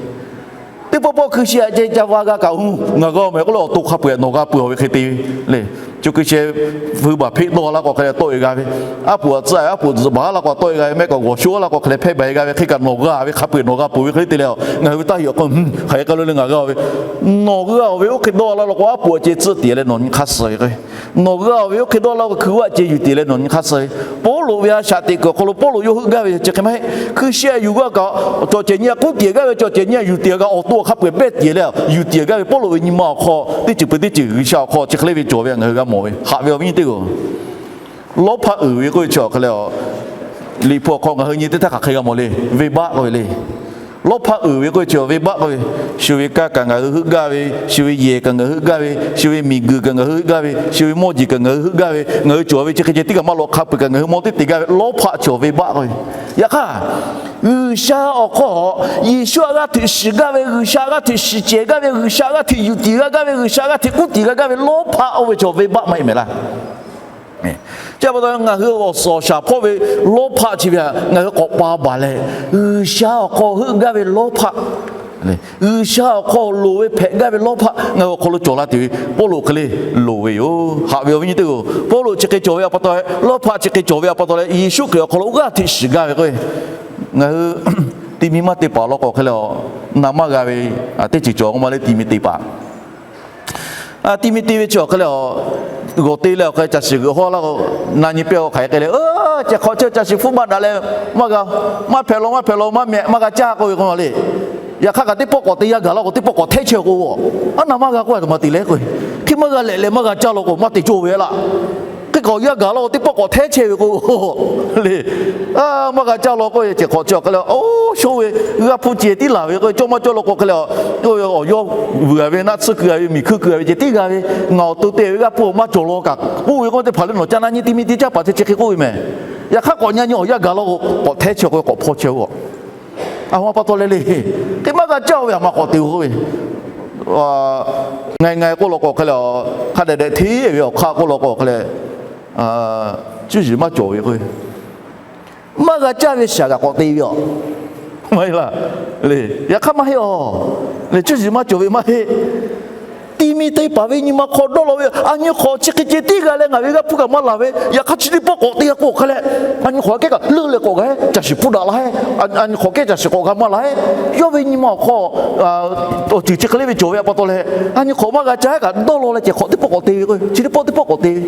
Teˇ pawˆ pawˆ hkui shi aꞈ ceh ca va g'a kaꞈ, ngaˬ g'a mehˍ k'oˆ leh awˬ to hk'a peu-eˬ nawˬ g'a peuˬ-oˬ ve hk'e te ve le. Chi hkui sheh feu baˬ hpeˆ dawˇ laˇ k'o hk'e leh tawˆ-e g'a ve, aˉ poꞈ tcuhˆ aꞈ aˉ poꞈ tzuhꞈ baˬ laˇ k'o tawˆ-e g'a ve, mehˆ k'awꞈ g'awˬ sho laˇ k'o hk'e leh hpehˇ baˬ-e g'a ve, hk'e kaꞈ nawˬ g'a ve hk'a peu-eˬ nawˬ g'a peuˬ ve hk'e le te leh, ngaˬ hui ve taˇ heꞈ awˬ hk'aw hk'aˬ hk'e k'ai lo le ngaˬ g'a-oˬ ve, nawˬ g'a-oˬ ve oˇ hk'e dawˇ laˇ law k'o aˉ poꞈ awˬ ceh tcuhˆ tiˍ leh nawˬ nyi hk'aˇ suh ve k'o, nawˬ g'a-oˬ ve oˇ hk'e dawˇ laˇ k'o hkui vaˆ ceh yuˬ tiˍ leh nawˬ nyi hk'aˇ suh ve. Pawˇluꞈ ve a shaꞈ teꞈ kuiˬ awˬ hk'aw lo Pawˇluꞈ yawˇ heuˆ gaˇ ve chi hk'e maˇ heˆ. Hkui shi-a yuˬ g'a kaꞈ, cawˬ cehˬ nyi-a k'uˉ tiˍ gaˇ ve, cawˬ cehˬ nyi-a yuˬ tiˍ g'a, awˬ to awˬ hk'a peu-eˬ behˇ tiˍ leh yuˬ tiˍ gaˇ ve Pawˇluꞈ ve nyi ma awˬ hk'aw teˇ ceuˬ peuˬ teˇ ceuˬ G'uiˬsha awˬ hk'aw chi hk'e le ve cawˬ ve ngaˬ hui g'a mawˬ ve. Haꞈ ve awˬ viˉ nyi teˇ-oˬ, lawˇ hpaˆ uiˍ ve k'oˆ ve chi awˬ hk'e leh, Liꞈ hpu awˬ hk'aw ngaˬ hui nyi teˇ htaˇ hk'aˬ hk'e g'a mawˬ le, venˇbaˆ k'oˆ ve le. Lawˇ hpaˆ uiˍ ve k'oˆ ve chi venˇbaˆ k'oˆ ve, shu ve kanˇ kaꞈ ngaˬ hui heuˆ gaˇ ve, shu ve yehˬ kaꞈ ngaˬ hui heuˆ gaˇ ve, shu ve miˬguiˬ kaꞈ ngaˬ hui heuˆ gaˇ ve, shu ve mawˇ jeˬ kaꞈ ngaˬ hui heuˆ gaˇ ve, ngaˬ hui cawˬ ve chi hk'e ceh teˇ kaꞈ maˇ lawꞈ hk'a peu-eˬ kaꞈ ngaˬ hui mawˇ teˇ te gaˇ ve, lawˇ hpaˆ chi venˇbaˆ k'oˆ ve. Yaꞈ hk'aˇ, G'uiˬsha awˬ hk'aw Yeˍsuˆ htaꞈ g'aˇ hteꞈ shiˍ gaˇ ve, G'uiˬsha g'aˇ hteꞈ shiˍ cehˬ gaˇ ve, G'uiˬsha g'aˇ hteꞈ yuˬ tiˍ g'a gaˇ ve, G'uiˬsha g'aˇ hteꞈ k'uˉ tiˍ g'a gaˇ ve lawˇ hpaˆ oˇ ve chaw venˇbaˆ maˇ heˆ mehˍ laˇ. Chi pa taw ngaˬ hui awˬ suhˍ awˬ shaˍ hpawˇ ve lawˇ hpaˆ chi ve htaꞈ ngaˬ hui k'awꞈ pa baˬ leh, G'uiˬsha awˬ hk'aw heuˆ gaˇ ve lawˇ hpaˆ, G'uiˬsha awˬ hk'aw loˍ ve hpehꞈ gaˇ ve lawˇ hpaˆ ngaˬ hui awˬ hk'aw lo cawˬ la tuˬ ve Pawˇluꞈ hk'e le loˍ ve yoˬ. Haꞈ ve awˬ viˉ nyi teˇ-oˬ, Pawˇluꞈ chi hk'e cawˬ ve a pa taw leh, lawˇ hpaˆ chi hk'e cawˬ ve a pa taw leh, Yeˍsuˆ Hkriꞈ awˬ hk'aw lo g'aˇ hteꞈ shiˍ gaˇ ve k'o, ngaˬ hui ti mi maˇ te paˍ law k'o hk'e leh, na maˇ g'a ve teˇ ceuˬ cawˬ k'o maˇ le, ti mi te paˍ. Ti mi te ve chi awˬ hk'e leh, g'awˬ te leh awˬ hk'e caˬ shiˍ g'euꞈ hawˇ laˇ k'o, na nyi pehˇ-o hk'aˬ hk'e k'ai le, cehˬ hk'awꞈ chi caˬ shiˍ hpfuhˇ maˇ daꞈ leh, maˇ g'a, maˇ hpehꞈ law, maˇ hpehꞈ law, maˇ meh maˇ g'a caˇ k'oˆ ve k'o le. Yaꞈ hk'aˇ kaꞈ teˇ pawˆ k'awꞈ te yaˇ gaˬ laˇ k'o teˇ pawˆ k'awꞈ hteˇ chehˇ k'o, aˉ na maˇ g'a k'oˆ a tuˬ maˇ te leh k'o, hk'e maˇ g'a lehꞈ leh maˇ g'a caˇ law k'o maˇ te cawˇ ve laˇ. Hk'e k'awꞈ yaˇ gaˬ laˇ k'o teˇ pawˆ k'awꞈ hteˇ chehˇ ve k'o le, maˇ g'a caˇ law k'oˆ ve cehˬ hk'awꞈ chi awˬ hk'e leh, oˇ shonˇ ve g'aˇ hpuˇ ceh tiˉ laˬ ve k'o, cawˇ maˇ cawˇ law k'o hk'e leh, awˬ yawˇ vuiˬ a ve, naˆ tsuhˇ keu a ve, miˬ hkuiˇ keu a ve ceh tiˉ g'a ve, ngaˬ awˬ to te ve g'aˇ hpuˇ maˇ cawˬ law kaꞈ k'oˆ ve k'o, teˇ hpaˍ lehˬ nawˬ ca na nyi ti mi te caˇ paˍ chi chi hk'e k'oˆ ve mehˍ. Yaꞈ hk'aˇ k'awꞈ nyi nyi awˬ yaˇ gaˬ law k'o k'awꞈ hteˇ chehˇ k'o k'awꞈ hpawˇ chehˇ-oˬ. A ma pa taw leh le, hk'e maˇ g'a caˇ ve a ma k'awꞈ te-o k'oˆ ve, ngaˬ ngaˬ k'oˆ law k'o hk'e leh, hk'a dehꞈ dehꞈ hteˇ ve awˬ hk'aˇ k'oˆ law k'o hk'e leh, cuˇ yiˍ maˇ cawˬ ve k'o, maˇ g'a caˇ ve shaˍ g'aꞈ k'awꞈ te ve a. Maˇ heˆ laˇ. Yaꞈ hk'aˇ maˇ heˆ a. Lehˬ cuˇ yiˍ maˇ cawˬ ve maˇ heˆ. Ti mi te paˍ ve nyi ma hk'aw dawˇ law ve, a nyi hk'awꞈ chi hk'e ceh tiˉ g'a leh ngaˬ ve g'aˇ hpuˇ kaꞈ maˇ laˬ ve, yaꞈ hk'aˇ chi teˇ pawˆ k'awꞈ te g'a k'o hk'e leh, a nyi hk'awꞈ kehˉ kaꞈ leuˆ leh k'awꞈ g'a, caˬ shiˍ hpfuhˇ daꞈ la heˆ. A nyi hk'awꞈ kehˉ caˬ shiˍ k'awꞈ g'a maˇ la heˆ. Yawˇ ve nyi ma awˬ hk'aw awˬ ceuˬ chi hk'e le ve cawˬ ve a pa taw leh, a nyi hk'awꞈ maˇ g'a caˇ kaꞈ dawˇ law leh cehˬ hk'awꞈ teˇ pawˆ k'awꞈ te ve k'o, chi teˇ pawˆ teˇ pawˆ k'awꞈ te ve.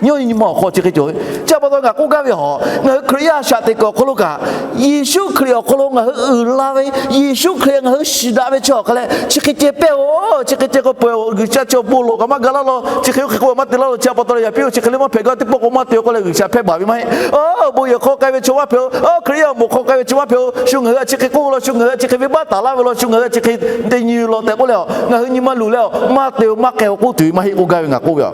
Yawˇ ve nyi ma awˬ hk'aw chi hk'e cawˬ ve. Chi a pa taw ngaˬ k'oˆ gaˇ ve a, ngaˬ hui Hkriꞈ yaˇ a shaꞈ teꞈ kuiˬ awˬ hk'aw lo kaꞈ, Yeˍsuˆ Hkriꞈ awˬ hk'aw lo ngaˬ hui uiˍ la ve, Yeˍsuˆ Hkriꞈ ngaˬ hui shiˍ daꞈ ve chi awˬ hk'e leh chi hk'e ceh pehˇ-oˬ. Chi hk'e ceh k'o peuˬ-oˬ, G'uiˬsha chi awˬ bon lawˬ kaꞈ maˇ ga laˇ law, chi hk'e oˇ hk'e k'oˆ maˇ te laˇ law. Chi a pa taw leh yaꞈ piˇ-oˬ, chi hk'e le maˇ hpehꞈ gaˇ teˇ pawˆ k'o maˇ te-o k'oˆ leh G'uiˬsha hpehˇ baˬ ve maˇ heˆ. Oˇ bon yehˬ hk'aw k'ai ve chaw maˇ hpehꞈ-oˬ, Hkriꞈ yaˇ awˬ moˍ hk'aw k'ai ve chaw maˇ hpehꞈ-oˬ, shu ngaˬ hui a chi hk'e k'oˆ ve law, shu ngaˬ hui a chi hk'e venˇbaˆ taˍ laˇ ve law, shu ngaˬ hui a chi hk'e te nyi ve law tehꞈ k'oˆ leh a, ngaˬ hui nyi ma luˬ leh a, maˇ te-o maˇ k'ai-o k'oˆ tuˬ ve maˇ heˆ k'oˆ gaˇ ve ngaˬ k'oˆ ve a.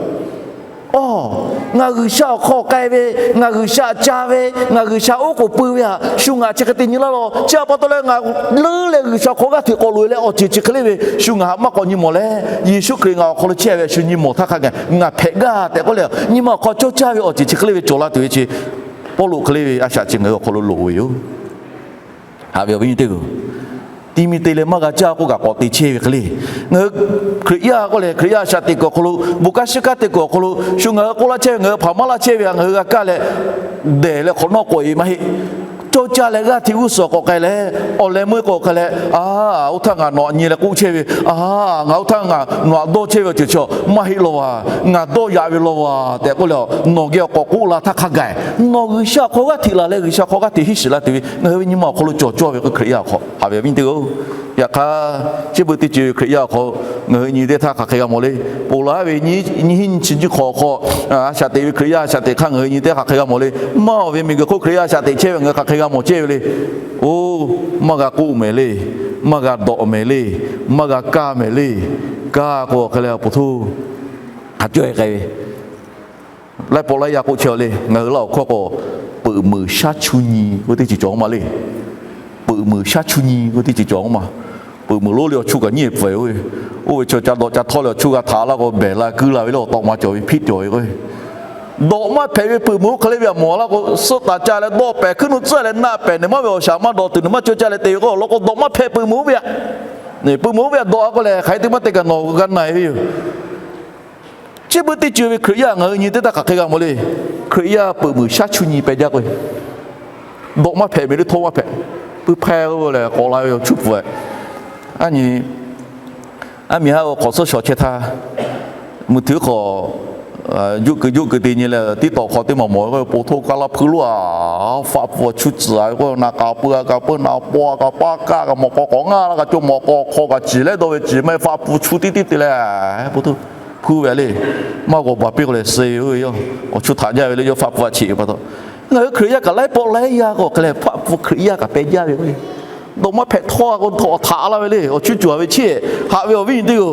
Oˇ, ngaˬ G'uiˬsha awˬ hk'aw k'ai ve, ngaˬ G'uiˬsha caˇ ve, ngaˬ G'uiˬsha oˉ k'oˍ pui ve htaꞈ shu ngaˬ chi hk'e te nyi laˇ law. Chi a pa taw leh ngaˬ leuˉ leh G'uiˬsha hk'aw g'aˇ hteꞈ k'awꞈ loꞈ-e leh awˬ ceuˬ chi hk'e le ve shu ngaˬ htaꞈ maˇ k'awꞈ nyi mawˬ leh, Yeˍsuˆ Hkriꞈ ngaˬ awˬ hk'aw lo chehˇ ve shu nyi mawˬ htaˇ hk'a gaˬ ngaˬ hpehꞈ gaˇ tehꞈ k'oˆ leh, nyi ma awˬ hk'aw cawˇ caˇ ve awˬ ceuˬ chi hk'e le ve cawˬ la tuˬ ve chi Pawˇluꞈ hk'e le ve a shaꞈ chi ngaˬ hui awˬ hk'aw lo loˍ ve yoˬ. Haꞈ ve awˬ viˉ nyi teˇ-oˬ, ti mi te leh maˇ g'a caˇ k'oˆ kaꞈ k'awꞈ te chehˇ ve hk'e le. Ngaˬ hui Hkriꞈ yaˇ k'oˆ leh Hkriꞈ yaˇ a shaꞈ teꞈ kuiˬ awˬ hk'aw lo, bon kanˉ shiˉ kanˉ te kuiˬ awˬ hk'aw lo shu ngaˬ hui k'oˆ laˇ chehˇ ve, ngaˬ hui hpaˍ maˇ laˇ chehˇ ve htaꞈ ngaˬ hui g'a kaˇ leh, dehˬ leh hk'awꞈ nawˉ k'awꞈ-e maˇ heˆ. Cawˇ caˇ leh g'aˇ hteꞈ g'uˇ suhˍ k'awꞈ k'ai leh, awˬ leh meuˇ k'awꞈ k'ai leh, a, oˇ htaˇ ngaˬ nawˬ htaꞈ nyi leh k'oˆ chehˇ ve, a, ngaˬ oˇ htaˇ ngaˬ nawˬ htaꞈ dawˇ chehˇ ve awˬ ceuˬ chi maˇ heˆ law vaˬ, ngaˬ dawˇ yaꞈ ve law vaˬ tehꞈ k'oˆ leh, nawˬ geh awˬ k'awꞈ k'oˆ la htaˇ hk'a gaˬ, nawˬ G'uiˬsha hk'aw g'aˇ hteꞈ laˬ leh G'uiˬsha hk'aw g'aˇ hteꞈ hiˉ shiˍ la tuˬ ve ngaˬ hui ve nyi ma awˬ hk'aw lo cawˬ cawˇ ve k'o Hkriꞈ yaˇ awˬ hk'aw. Haꞈ ve awˬ viˉ nyi teˇ-oˬ, yaꞈ hk'aˇ chi beuꞈ teˇ ceuˬ ve Hkriꞈ yaˇ awˬ hk'aw ngaˬ hui nyi teˇ htaˇ hk'aˬ hk'e g'a mawˬ le. Ponˬ laˬ ve nyiˇ hinˉ nyiˇ chi nyiˇ hk'awꞈ awˬ hk'aw a shaꞈ teꞈ ve Hkriꞈ yaˇ a shaꞈ teꞈ hk'aˇ ngaˬ hui nyi teˇ htaˇ hk'aˬ hk'e g'a mawˬ le. Maˇ awˬ ve miˬguiˬ hk'oˆ Hkriꞈ yaˇ a shaꞈ teꞈ chehˇ ve ngaˬ hui hk'aˬ hk'e g'a mawˬ chehˇ ve le. Oˇ, maˇ g'a k'oˆ mehˍ le. Maˇ g'a dawꞈ mehˍ le. Maˇ g'a kaˇ mehˍ le. Kaˇ k'o awˬ hk'e leh a po htoˇ cawˬ-e k'ai ve. Laiˉ pawˆ laiˉ yaˇ k'oˆ chehˇ-a le, ngaˬ hui Laˇ huˍ hkawˇ k'o, peuꞈ meunˍ shaˉ chuˇ nyi k'oˆ teˇ ceuˬ cawˬ ma le. Peuꞈ meunˍ shaˉ chuˇ nyi k'oˆ teˇ ceuˬ cawˬ ma. Peuꞈ meunˍ lonˉ le awˬ chuˇ kaꞈ nyiˇ pfuhˍ-e oˇ ve. Oˇ ve chi ca dawꞈ ca htawˇ leh awˬ chuˇ g'a htaꞈ laˇ k'o, behˬ la kuiˉ la ve le awˬ tawꞈ ma cawˬ ve hpiˆ cawˬ ve k'o, dawꞈ maˇ hpehꞈ ve peuꞈ meunˍ oˇ hk'e le ve a mawˬ laˇ k'o, suhˆ taˍ ca leh dawˆ pehˍ hkuiˉ nuˆ tcuhˇ leh naˆ pehˍ, nawˬ maˇ ve awˬ shaˍ maˇ dawꞈ tuˬ, nawˬ maˇ cawˇ caˇ leh te ve k'o, awˬ lawn k'o dawꞈ maˇ hpehꞈ peuꞈ meunˍ oˇ ve aꞈ. Peuꞈ meunˍ oˇ ve aꞈ dawꞈ-a k'o lehˬ, hk'aˬ hk'e te maˇ te kaꞈ nawˬ g'a na-e ve yoˬ. Chi beuꞈ teˇ ceuˬ ve Hkriꞈ yaˇ ngaˬ hui nyi teˇ htaˇ hk'aˬ hk'e g'a mawˬ le. Hkriꞈ yaˇ peuꞈ meunˍ shaˉ chuˇ nyi peh jaˇ k'o, dawꞈ maˇ hpehꞈ meuꞈ le htawˇ maˇ hpehꞈ. Puiˉ hpehˇ k'oˆ lehˬ k'awꞈ la ve awˬ chuˇ pfuhˍ-e. Aˉ nyi, aˉ miˬ haˉ k'awꞈ suhˉ shawˍ chehˇ htaˇ, mui htuiˉ hk'awꞈ juˆ keu juˆ keu te nyi leh, tiˉ tawꞈ hk'aw teˇ maˬ mawˬ ve k'o, po htoˇ kaˇ laˇ hpuiˇ loˉ-a, faˆ pfuhˍ awˬ chuˇ tcuhˍ-a ve k'o, na k'a peuˬ-a k'a peuˬ, na paw-a k'a paˇ, kaˇ kaꞈ mawꞈ k'aw k'awꞈ ngaˇ laˇ, kaꞈ co mawꞈ k'aw hk'aw kaꞈ ciˍ leh dawˇ ve ciˍ maˇ heˆ, faˆ pfuhˍ chuˇ tiˉ tiˉ te leh, po htoˇ hpuiˇ ve le. Maˇ g'awˬ baˬ piˇ k'o lehˬ, suh ve yoˬ. Awˬ chuˇ htaꞈ jaˇ ve le, yawˇ faˆ pfuhˍ a cheꞈ ve pa taw. Ngaˬ hui Hkriꞈ yaˇ kaꞈ laiˉ pawˆ laiˉ yaˇ k'o hk'e leh faˆ pfuhˍ Hkriꞈ yaˇ kaꞈ peh jaˇ ve k'o, dawꞈ maˇ hpehꞈ htawˇ-a k'o htawꞈ htaꞈ laˇ ve le. Awˬ chuˇ cawˬ ve chi haꞈ ve awˬ viˉ nyi teˇ-oˬ.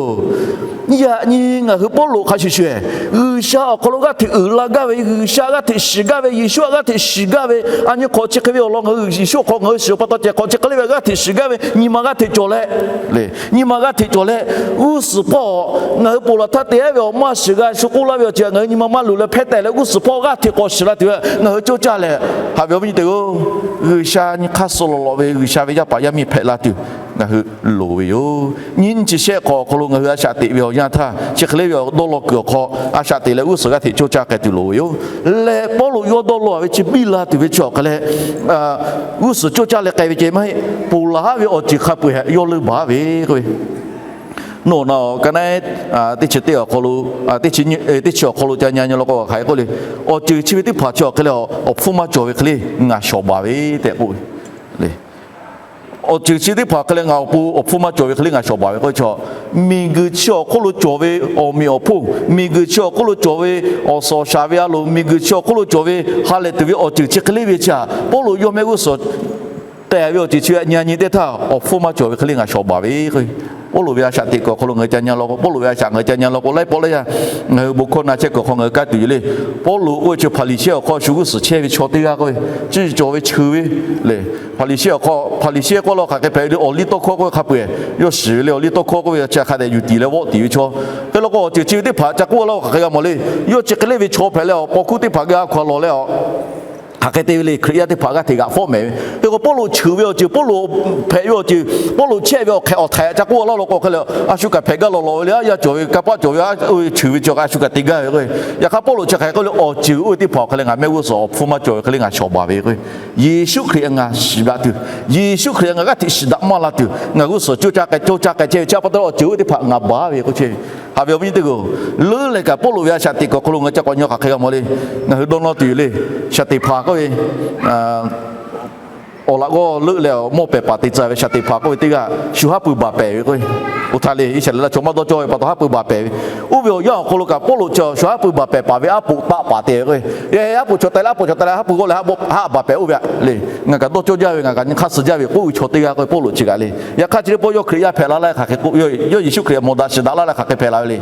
Yaꞈ nyi ngaˬ hui Pawˇluꞈ hk'a shuˍ shuˍ, G'uiˬsha awˬ hk'aw lo g'aˇ hteꞈ uiˍ la gaˇ ve, G'uiˬsha g'aˇ hteꞈ shiˍ gaˇ ve, Yeˍsuˆ htaꞈ g'aˇ hteꞈ shiˍ gaˇ ve, a nyi hk'awꞈ chi hk'e ve awˬ lawn ngaˬ hui Yeˍsuˆ awˬ hk'aw ngaˬ hui shiˍ pa taw ceh hk'awꞈ chi hk'e le ve g'aˇ hteꞈ shiˍ gaˇ ve nyi ma g'aˇ hteꞈ cawˬ leh, nyi ma g'aˇ hteꞈ cawˬ leh, g'uˇ suhˍ hpawˇ ngaˬ hui ponˬ laˬ htaˇ te-a ve awˬ maˇ shiˍ g'a shu k'oˆ laˇ ve awˬ ceuˬ ngaˬ hui nyi ma maˇ luˬ leh hpehˇ tehꞈ leh g'uˇ suhˍ hpawˇ g'aˇ hteꞈ k'awꞈ shiˍ la tuˬ ngaˬ hui cawˇ caˇ leh, haꞈ ve awˬ viˉ nyi teˇ-oˬ, G'uiˬsha nyi hk'aˇ suh lawꞈ lawꞈ ve G'uiˬsha ve yaˇ paˍ yaˇ miˇ hpehꞈ la tuˬ ngaˬ hui loˍ ve yoˬ. Nyiˇ nyi chi shehˆ hk'awꞈ awˬ hk'aw lo ngaˬ hui a shaꞈ teꞈ ve awˬ yanˇ htaˇ, chi hk'e le ve awˬ dawˇ law kuiˬ awˬ hk'aw a shaꞈ teꞈ leh g'uˇ suhˍ g'aˇ hteꞈ cawˇ caˇ k'ai tuˬ loˍ ve yoˬ. Leh Pawˇluꞈ yawˇ dawˇ law-a ve chi biˇ la tuˬ ve chi awˬ hk'aˬ leh, g'uˇ suhˍ cawˇ caˇ leh k'ai ve ceh maˇ heˆ, ponˬ laˬ haˉ ve awˬ ceuˬ hk'a peu-eˬ htaꞈ yawˇ leuˇ baˬ ve k'oˆ ve. Nawˬ na ka naˉ teˇ chi teˇ awˬ hk'aw lo, teˇ chi awˬ hk'aw lo ca nyi nyi law k'o hk'aˬ hk'e k'oˆ le, awˬ ceuˬ chi ve teˇ hpaˍ chi awˬ hk'e leh awˬ hpfuhˇ maˇ cawˬ ve hk'e le ngaˬ shawˍ baˬ ve tehꞈ k'oˆ ve le. Awˬ ceuˬ chi teˇ hpaˍ hk'e leh ngaˬ awˬ pon awˬ hpfuhˇ maˇ cawˬ ve hk'e le ngaˬ shawˍ baˬ ve k'oˆ ve chaw, miˬguiˬ chi awˬ hk'oˆ lo cawˬ ve awˬ meꞈ awˬ hponˇ, miˬguiˬ chi awˬ hk'oˆ lo cawˬ ve awˬ suhˍ awˬ shaˍ ve a loˍ, miˬguiˬ chi awˬ hk'oˆ lo cawˬ ve ha lehˬ tuˬ ve awˬ ceuˬ chi hk'e le ve chi htaꞈ Pawˇluꞈ yawˇ mehˆ g'uˇ suhˍ tehˬ ve awˬ ceuˬ chi ve nyi nyi teˇ htaˇ, awˬ hpfuhˇ maˇ cawˬ ve hk'e le ngaˬ shawˍ baˬ ve k'o, Pawˇluꞈ ve a shaꞈ teꞈ kuiˬ awˬ hk'aw lo ngaˬ hui ca nyi law k'o, Pawˇluꞈ ve a shaꞈ ngaˬ hui ca nyi law k'o, laiˉ pawˆ laiˉ yaˇ ngaˬ hui bon hkawˇ na chehˇ kuiˬ awˬ hk'aw ngaˬ hui kaˇ tuˬ yoˬ le. Pawˇluꞈ oˇ ve chi Hpaˍriˍsehˇ awˬ hk'aw shu g'uˇ suhˍ chehˇ ve chaw teˇ g'aˇ k'oˆ ve, chi cawˬ ve cheuˬ ve le. Hpaˍriˍsehˇ awˬ hk'aw, Hpaˍriˍsehˇ k'oˆ law hk'aˬ hk'e hpehꞈ ve le, awˬliˇtawˇhkawˇ k'oˆ ve hk'a peu-eˬ yawˇ shiˍ ve le. Awˬliˇtawˇhkawˇ k'oˆ ve chi hk'a dehꞈ yuˬ tiˍ leh vawˆ tiˍ ve chaw hk'e law k'o, awˬ ceuˬ chi ve teˇ hpaˍ ca k'oˆ laˇ-o hk'aˬ hk'e g'a mawˬ le. Yawˇ chi hk'e le ve chaw hpehꞈ leh awˬ paw hkuˇ teˇ hpaˍ g'a hk'aw lawˬ leh a hk'aˬ hk'e te ve le. Hkriꞈ yaˇ teˇ hpaˍ g'aˇ hteꞈ g'aꞈ fawˉ mehˍ ve hk'e k'o, Pawˇluꞈ cheuˬ ve awˬ ceuˬ, Pawˇluꞈ hpehꞈ ve awˬ ceuˬ, Pawˇluꞈ chehˇ ve awˬ hk'e awˬ htaiˍ ca k'oˆ laˇ law k'o hk'e le, a shu kaꞈ hpehꞈ gaˇ lawˬ lawˬ ve le. A yaˇ cawˬ ve, kanˇ paˆ cawˬ ve, oˇ ve cheuˬ ve chi a shu kaꞈ te gaˇ ve k'o, yaꞈ hk'aˇ Pawˇluꞈ chi hk'aˬ hk'e k'oˆ le, awˬ ceuˬ oˇ ve teˇ hpaˍ awˬ hk'e leh ngaˬ mehˆ g'uˇ suhˍ awˬ hpfuhˇ maˇ cawˬ ve hk'e le ngaˬ shawˍ baˬ ve k'o, Yeˍsuˆ Hkriꞈ ngaˬ shiˍ daꞈ tuˬ, Yeˍsuˆ Hkriꞈ ngaˬ g'aˇ hteꞈ shiˍ daꞈ maˇ la tuˬ, ngaˬ g'uˇ suhˍ cawˇ caˇ k'ai cawˇ caˇ k'ai chehˇ ve chi pa taw awˬ ceuˬ oˇ ve teˇ hpaˍ ngaˬ baˬ ve k'oˆ chehˇ ve. Haꞈ ve awˬ viˉ nyi teˇ hpaˍ-oˬ, leuˉ leh kaꞈ Pawˇluꞈ ve a shaꞈ teꞈ kuiˬ awˬ hk'aw lo ngaˬ hui ca k'awꞈ nyi hk'aˬ hk'e g'a mawˬ le. Ngaˬ hui dawˇ nawˇ tuˬ yoˬ le. Shaˍ teˍ hpaˍ k'oˆ ve awˬ laꞈ g'awˇ leuˆ leh mawˇ pehˍ paˍ te tcuh ve shaˍ teˍ hpaˍ k'oˆ ve teˇ g'aˇ shu haˉ pui baˬ pehˍ ve k'o, oˇ htaˇ le Iˉsaˍreˍlaˆ chaw maˇ dawˇ cawˇ ve pa taw haˉ pui baˬ pehˍ ve. Oˇ ve awˬ yanˇ awˬ hk'aw lo kaꞈ Pawˇluꞈ chi shu haˉ pui baˬ pehˍ paˍ ve aˉ poꞈ taˆ paˍ te ve k'o, e aˉ poꞈ chaw teh leh aˉ poꞈ chaw teh leh haˉ pui g'awˇ leh haˉ baˬ pehˍ oˇ ve aꞈ le. Ngaˬ kaꞈ dawˇ cawˇ jaˇ ve, ngaˬ kaꞈ nyi hk'aˇ suh jaˇ ve k'oˆ ve chaw teˇ g'aˇ k'oˆ ve Pawˇluꞈ chi kaꞈ le. Yaꞈ hk'aˇ chi teˇ pawˆ yawˇ Hkriꞈ yaˇ hpehꞈ la laˇ hk'aˬ hk'e k'oˆ, yawˇ Yeˍsuˆ Hkriꞈ mawˬ daꞈ shiˍ daꞈ laˇ leh hk'aˬ hk'e hpehꞈ la ve le.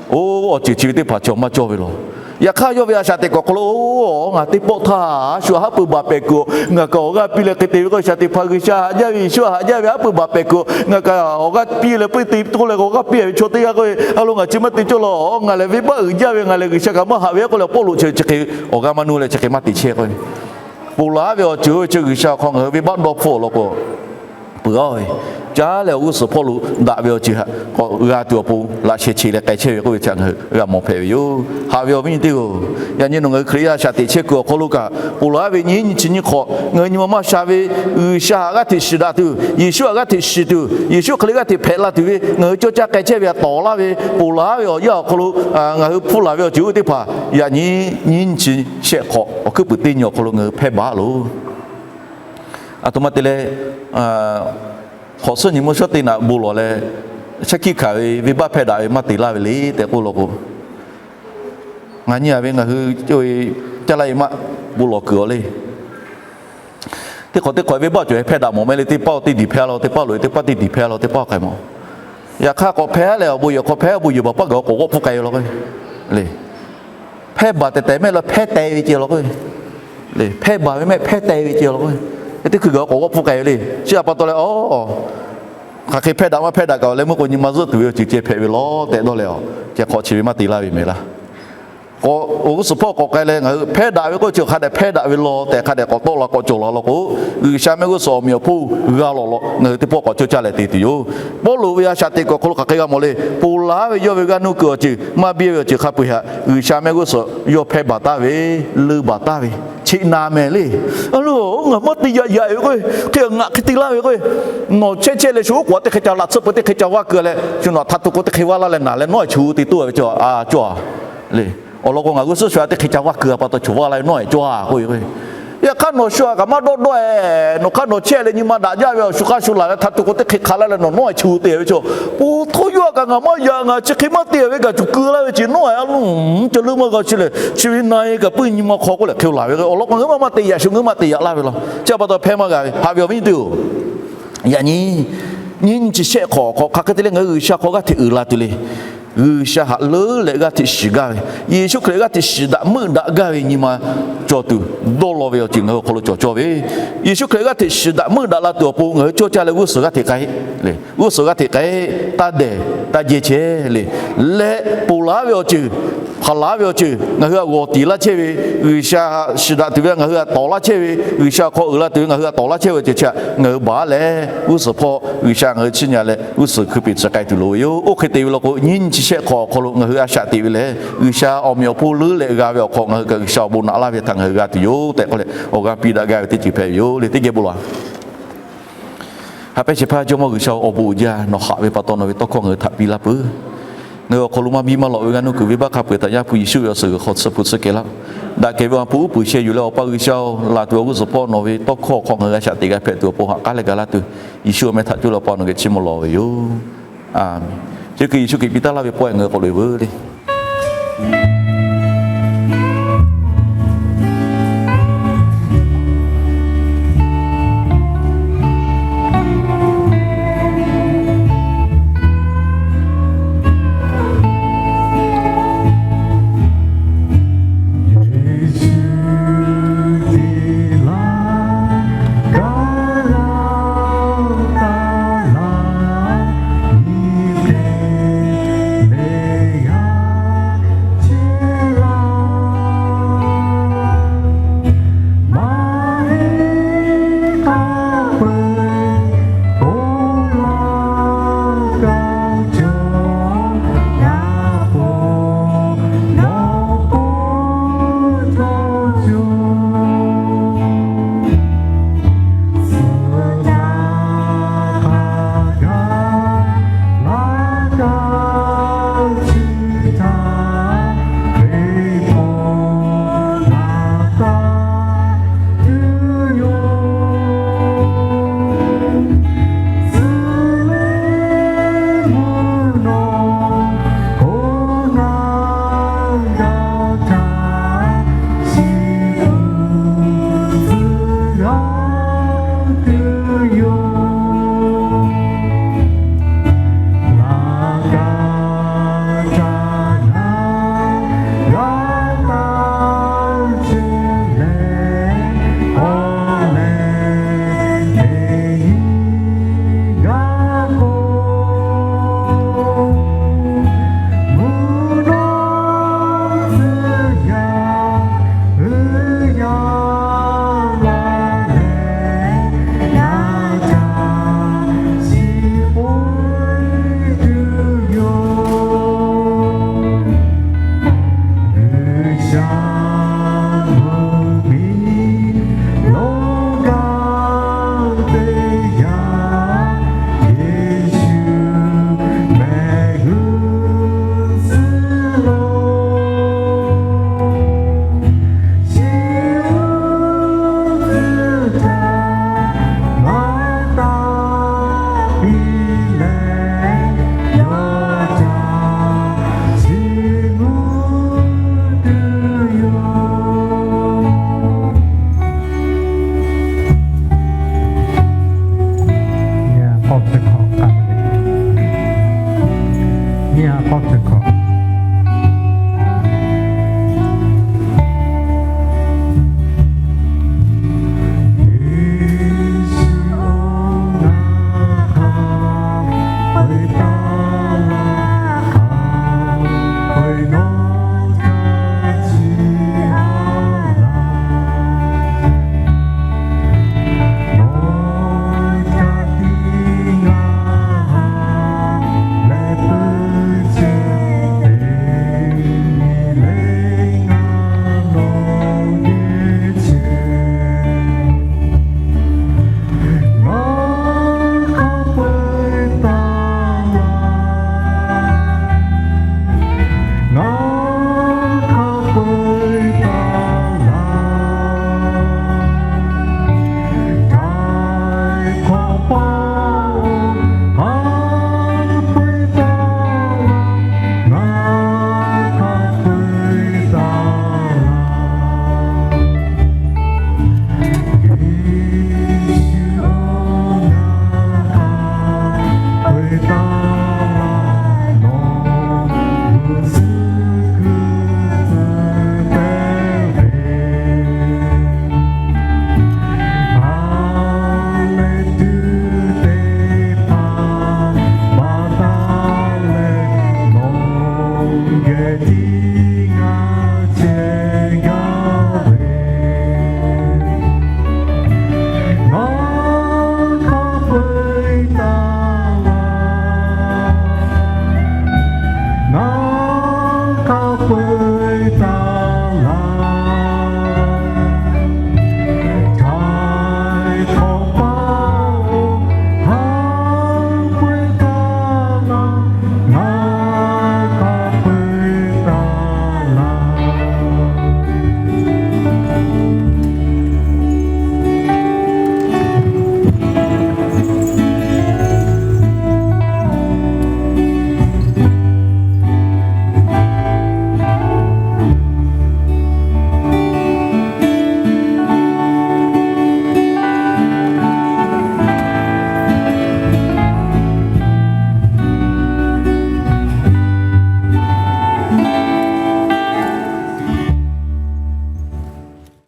Oˇ awˬ ceuˬ chi ve teˇ hpaˍ chi awˬ maˇ cawˇ ve laˬ. Yaꞈ hk'aˇ yawˇ ve a shaꞈ teꞈ kuiˬ awˬ hk'aw lo, ngaˬ teˇ pawˆ htaˇ shu haˉ pui baˬ pehˍ kuiˬ, ngaˬ kaꞈ awˬ g'aˇ piˇ leh hk'e te ve k'o, shaˍ teˇ hpaˍ G'uiˬsha haꞈ jaˇ ve, Yeˍsuˆ haꞈ jaˇ ve haˉ pui baˬ pehˍ kuiˬ ngaˬ kaꞈ awˬ g'aˇ piˇ leh puiˇ te toˇ leh awˬ g'aˇ piˇ ve chaw teˇ g'aˇ k'oˆ ve, a lo ngaˬ chi maˇ te cawˇ law. Ngaˬ lehˬ venˇbaˆ uiˍ jaˇ ve, ngaˬ lehˬ G'uiˬsha kaꞈ maˇ haꞈ ve k'oˆ leh Pawˇluꞈ chi chi hk'e awˬ g'aˇ maˇ nuˇ leh chi hk'e maˇ te chehˇ k'o, ponˬ laˬ ve awˬ ceuˬ chi G'uiˬsha awˬ hk'aw ngaˬ hui venˇbaˆ dawˇ hpfuhˇ awˬ lawn k'o, peuˬ-a ve, caˉ leh awˬ g'uˇ suhˍ hpawˇ lo daꞈ ve awˬ ceuˬ htaꞈ k'awꞈ g'a tuˬ awˬ pon laꞈ sheh che leh k'ai chehˇ ve k'oˆ ve htaꞈ ngaˬ hui g'a mawˬ hpehꞈ ve yoˬ. Haꞈ ve awˬ viˉ nyi teˇ hpaˍ-oˬ, yaꞈ nyi nawˬ ngaˬ hui Hkriꞈ yaˇ shaꞈ teꞈ chehˇ kuiˬ awˬ hk'aw lo kaꞈ ponˬ laˬ ve nyiˇ nyi chi nyiˇ hk'awꞈ ngaˬ hui nyi ma maˇ sha ve, G'uiˬsha haꞈ g'aˇ hteꞈ shiˍ daꞈ tuˬ, Yeˍsuˆ haꞈ g'aˇ hteꞈ shiˍ tuˬ, Yeˍsuˆ hk'e le g'aˇ hteꞈ hpehꞈ la tuˬ ve ngaˬ hui cawˇ caˇ k'ai chehˇ ve htaꞈ tawˍ laˇ ve, ponˬ laˬ ve awˬ yanˇ awˬ hk'aw lo ngaˬ hui hpfuhˇ laˬ ve awˬ ceuˬ oˇ ve teˇ hpaˍ yaꞈ nyi nyiˇ nyi chi shehˆ hk'awꞈ awˬ hkuiˉ puiˍ teˇ nyi awˬ hk'aw lo ngaˬ hui hpehˇ baˬ loˬ. A htoꞈ ma te leh, hk'awꞈ suhˉ nyi mvuhˇ shawˉ teˇ naꞈ bon lawˬ leh, shaˉ hkiˆ hkanˍ ve venˇbaˆ hpehˇ daꞈ ve maˇ te laˇ ve le tehꞈ k'oˆ law k'o, ngaˬ nyi-a ve ngaˬ hui caˇ laˇ e maˆ bon lawˬ kuiˬ-a le. Teˇ hk'awꞈ teˇ hk'awꞈ venˇbaˆ cawˬ hpehˇ daꞈ mawˬ mehˍ le, teˇ paˆ teˇ diˬ hpehˇ law, teˇ paˆ loꞈ e teˇ paˆ teˇ diˬ hpehˇ law, teˇ paˆ k'ai mawˬ. Yaꞈ hk'aˇ k'awꞈ hpehˇ leh awˬ bon yehˬ hk'aw hpehˇ, awˬ bon yehˬ baˬ paˆ gaˬ k'awꞈ g'awˆ pfuhˇ k'ai ve law k'o, Le, hpehˇ baˬ tehˬ tehˬ mehˆ la hpehˇ te ve ceh law k'o, le, hpehˇ baˬ ve mehˆ hpehˇ te ve ceh law k'o, teˇ hkui gaˬ k'awꞈ g'awˇ pfuhˇ k'ai ve le. Chi htaꞈ pa taw leh, a, hk'aˬ hk'e hpehˇ daꞈ maˇ hpehˇ daꞈ kaꞈ leh meuˇ k'o nyi ma zuhˆ tuˬ ve awˬ ceuˬ ceh hpehꞈ ve law tehꞈ dawˇ leh, a, ceh hk'awꞈ chi ve maˇ te laˇ ve mehˍ laˇ. K'o, awˬ g'uˇ suhˍ hpawˇ k'awꞈ k'ai leh ngaˬ hui hpehˇ daꞈ ve k'oˆ ve chi hk'a dehꞈ hpehˇ daꞈ ve law tehꞈ hk'a dehꞈ k'awꞈ tawˆ la k'awꞈ cawˬ la law k'o, G'uiˬsha mehˆ g'uˇ suhˍ awˬ meꞈ awˬ hponˇ g'a lawˬ law ngaˬ hui teˇ pawˆ k'awꞈ cawˇ caˇ leh te tuˬ yoˬ. Pawˇluꞈ ve a shaꞈ teꞈ kuiˬ awˬ hk'aw lo hk'aˬ hk'e g'a mawˬ le. Ponˬ laˬ ve yawˇ ve g'aˇ nuˇ kuiˬ awˬ ceuˬ, maˇ biˇ ve awˬ ceuˬ hk'a peu-eˬ htaꞈ G'uiˬsha mehˆ g'uˇ suhˍ yawˇ hpehˇ baˬ taˍ ve, leuˇ baˬ taˍ ve, cheꞈ na mehˍ le. A loˬ, ngaˬ maˇ te yaꞈ yaꞈ ve k'o, hk'e ngaˬ hk'e te laˇ ve k'o, nawˬ chehˇ chehˇ leh shu oˉ k'oˍ a teˇ hk'e ca laꞈ tsuhˇ peu teˇ hk'e ca vaˇ keu leh shu nawˬ htaꞈ htaˇ tu k'o teˇ hk'e vaˇ laˇ leh naˍ leh nawˉ e chu te toˇ ve cawˇ a cawˇ a le. Awˬ lawn k'o, ngaˬ g'uˇ suhˍ shu a teˇ hk'e ca vaˇ keu a pa taw chaw vaˇ laˇ ve nawˉ e cawˇ a k'oˆ ve k'o, yaꞈ hk'aˇ nawˬ shu a kaꞈ maˇ dawˇ dawˇ e, nawˬ hk'aˇ nawˬ chehˇ leh nyi ma daꞈ jaˇ ve awˬ shu hk'aˇ shu laˬ leh htaˇ tu k'o teˇ hk'e hk'a laˇ leh nawˬ nawˉ e chu te ve cawˇ. Oˬ, htawˇ yawˇ a kaꞈ ngaˬ maˇ yaꞈ, ngaˬ chi hk'e maˇ te ve kaꞈ cuˬ keu laˇ ve ceh nawˉ e a loˬ, ca leuˇ maˇ g'a chi lehˬ chi ve na e kaꞈ puiˉ nyi ma hk'aw k'oˆ leh hk'e laˬ ve k'o, awˬ lawn k'o ngaˬ hui maˇ maˇ te yaꞈ, shu ngaˬ hui maˇ te yaꞈ laˇ ve law. Chi a pa taw hpehˇ maˇ g'a ve haꞈ ve awˬ viˉ nyi teˇ-oˬ, yaꞈ nyi nyiˇ nyi chi shehˆ hk'awꞈ hk'aw hk'aˬ hk'e te leh ngaˬ hui G'uiˬsha hk'aw g'aˇ hteꞈ uiˍ la tuˬ le. G'uiˬsha haꞈ leuˉ leh g'aˇ hteꞈ shiˍ gaˇ ve, Yeˍsuˆ Hkriꞈ g'aˇ hteꞈ shiˍ daꞈ meuˆ daꞈ gaˇ ve nyi ma cawˬ tuˬ dawˇ law ve awˬ ceuˬ ngaˬ hui awˬ hk'aw lo cawˬ cawˇ ve. Yeˍsuˆ Hkriꞈ g'aˇ hteꞈ shiˍ daꞈ meuˆ daꞈ la tuˬ awˬ pon ngaˬ hui cawˇ caˇ leh g'uˇ suhˍ g'aˇ hteꞈ k'ai le. G'uˇ suhˍ g'aˇ hteꞈ k'ai, taˇ dehˬ taˇ jehˇ chehˇ le. Leh ponˬ laˬ ve awˬ ceuˬ, hk'aˬ laˬ ve awˬ ceuˬ ngaˬ hui htaꞈ g'awˬ tiˍ laˇ chehˇ ve, G'uiˬsha shiˍ daꞈ tuˬ ve ngaˬ hui htaꞈ tawˍ laˇ chehˇ ve, G'uiˬsha awˬ hk'aw uiˍ la tuˬ ve ngaˬ hui htaꞈ tawˍ laˇ chehˇ ve awˬ ceuˬ chi htaꞈ ngaˬ hui baˬ leh g'uˇ suhˍ hpawˇ G'uiˬsha ngaˬ hui chiˇ nyi leh g'uˇ suhˍ hkui peˍ chi k'ai tuˬ loˍ ve yoˬ. Oˇ hk'e te ve law k'o, nyiˇ nyi chi shehˆ hk'awꞈ awˬ hk'aw lo ngaˬ hui a shaꞈ teꞈ ve lehˬ, G'uiˬsha awˬ meꞈ awˬ hponˇ leuˉ leh g'a ve awˬ hk'aw ngaˬ hui kaꞈ G'uiˬsha awˬ bon naꞈ laˇ ve htaꞈ ngaˬ hui g'a tuˬ yoˬ tehꞈ k'oˆ leh awˬ g'aˇ piˇ daꞈ gaˇ ve teˇ ceuˬ hpehꞈ ve yoˬ le. Teˇ geh bon lawˬ. Ha pehˉ shehˍ hpaˇ Jawˇmawˇ G'uiˬsha, awˬ bon uiˍ jaˇ, nawˬ haꞈ ve pa taw nawˬ ve tawˇ hkawˇ ngaˬ hui htaꞈ piˇ laˇ peuˬ. Ngaˬ hui awˬ hk'aw lo maˇ biˇ maˇ lawꞈ ve g'aˇ nuˇ kuiˬ venˇbaˆ hk'a peu-eˬ htaꞈ Yaˇ hpu Yeˍsuˆ ve awˬ suhˍ g'uiˬ hk'aw tsuhˇ hpu tsuhˇ kehˬ laˇ-oˆ. Daꞈ kehˬ ve Awˬ ha hpu uˉ peunˍ sheh yuˬ leh Awˬ pa G'uiˬsha-oˬ, laˬ tuˬ awˬ g'uˇ suhˍ hpawˇ nawˬ ve tawˇ hkawˇ awˬ hk'aw ngaˬ hui a shaꞈ teꞈ g'a hpehꞈ tuˬ awˬ pon haꞈ k'aˉ leh ga laˇ tuˬ, Yeˍsuˆ awˬ meh htaꞈ coˇ leh Awˬ pa nawˬ geh chiˇ mvuh lawˬ ve yoˬ. Aˬ, chi hk'e Yeˍsuˆ Hkriꞈ piˇ taˍ laˇ ve pawehˇ ngaˬ hui k'awꞈ loꞈ e veuˬ le.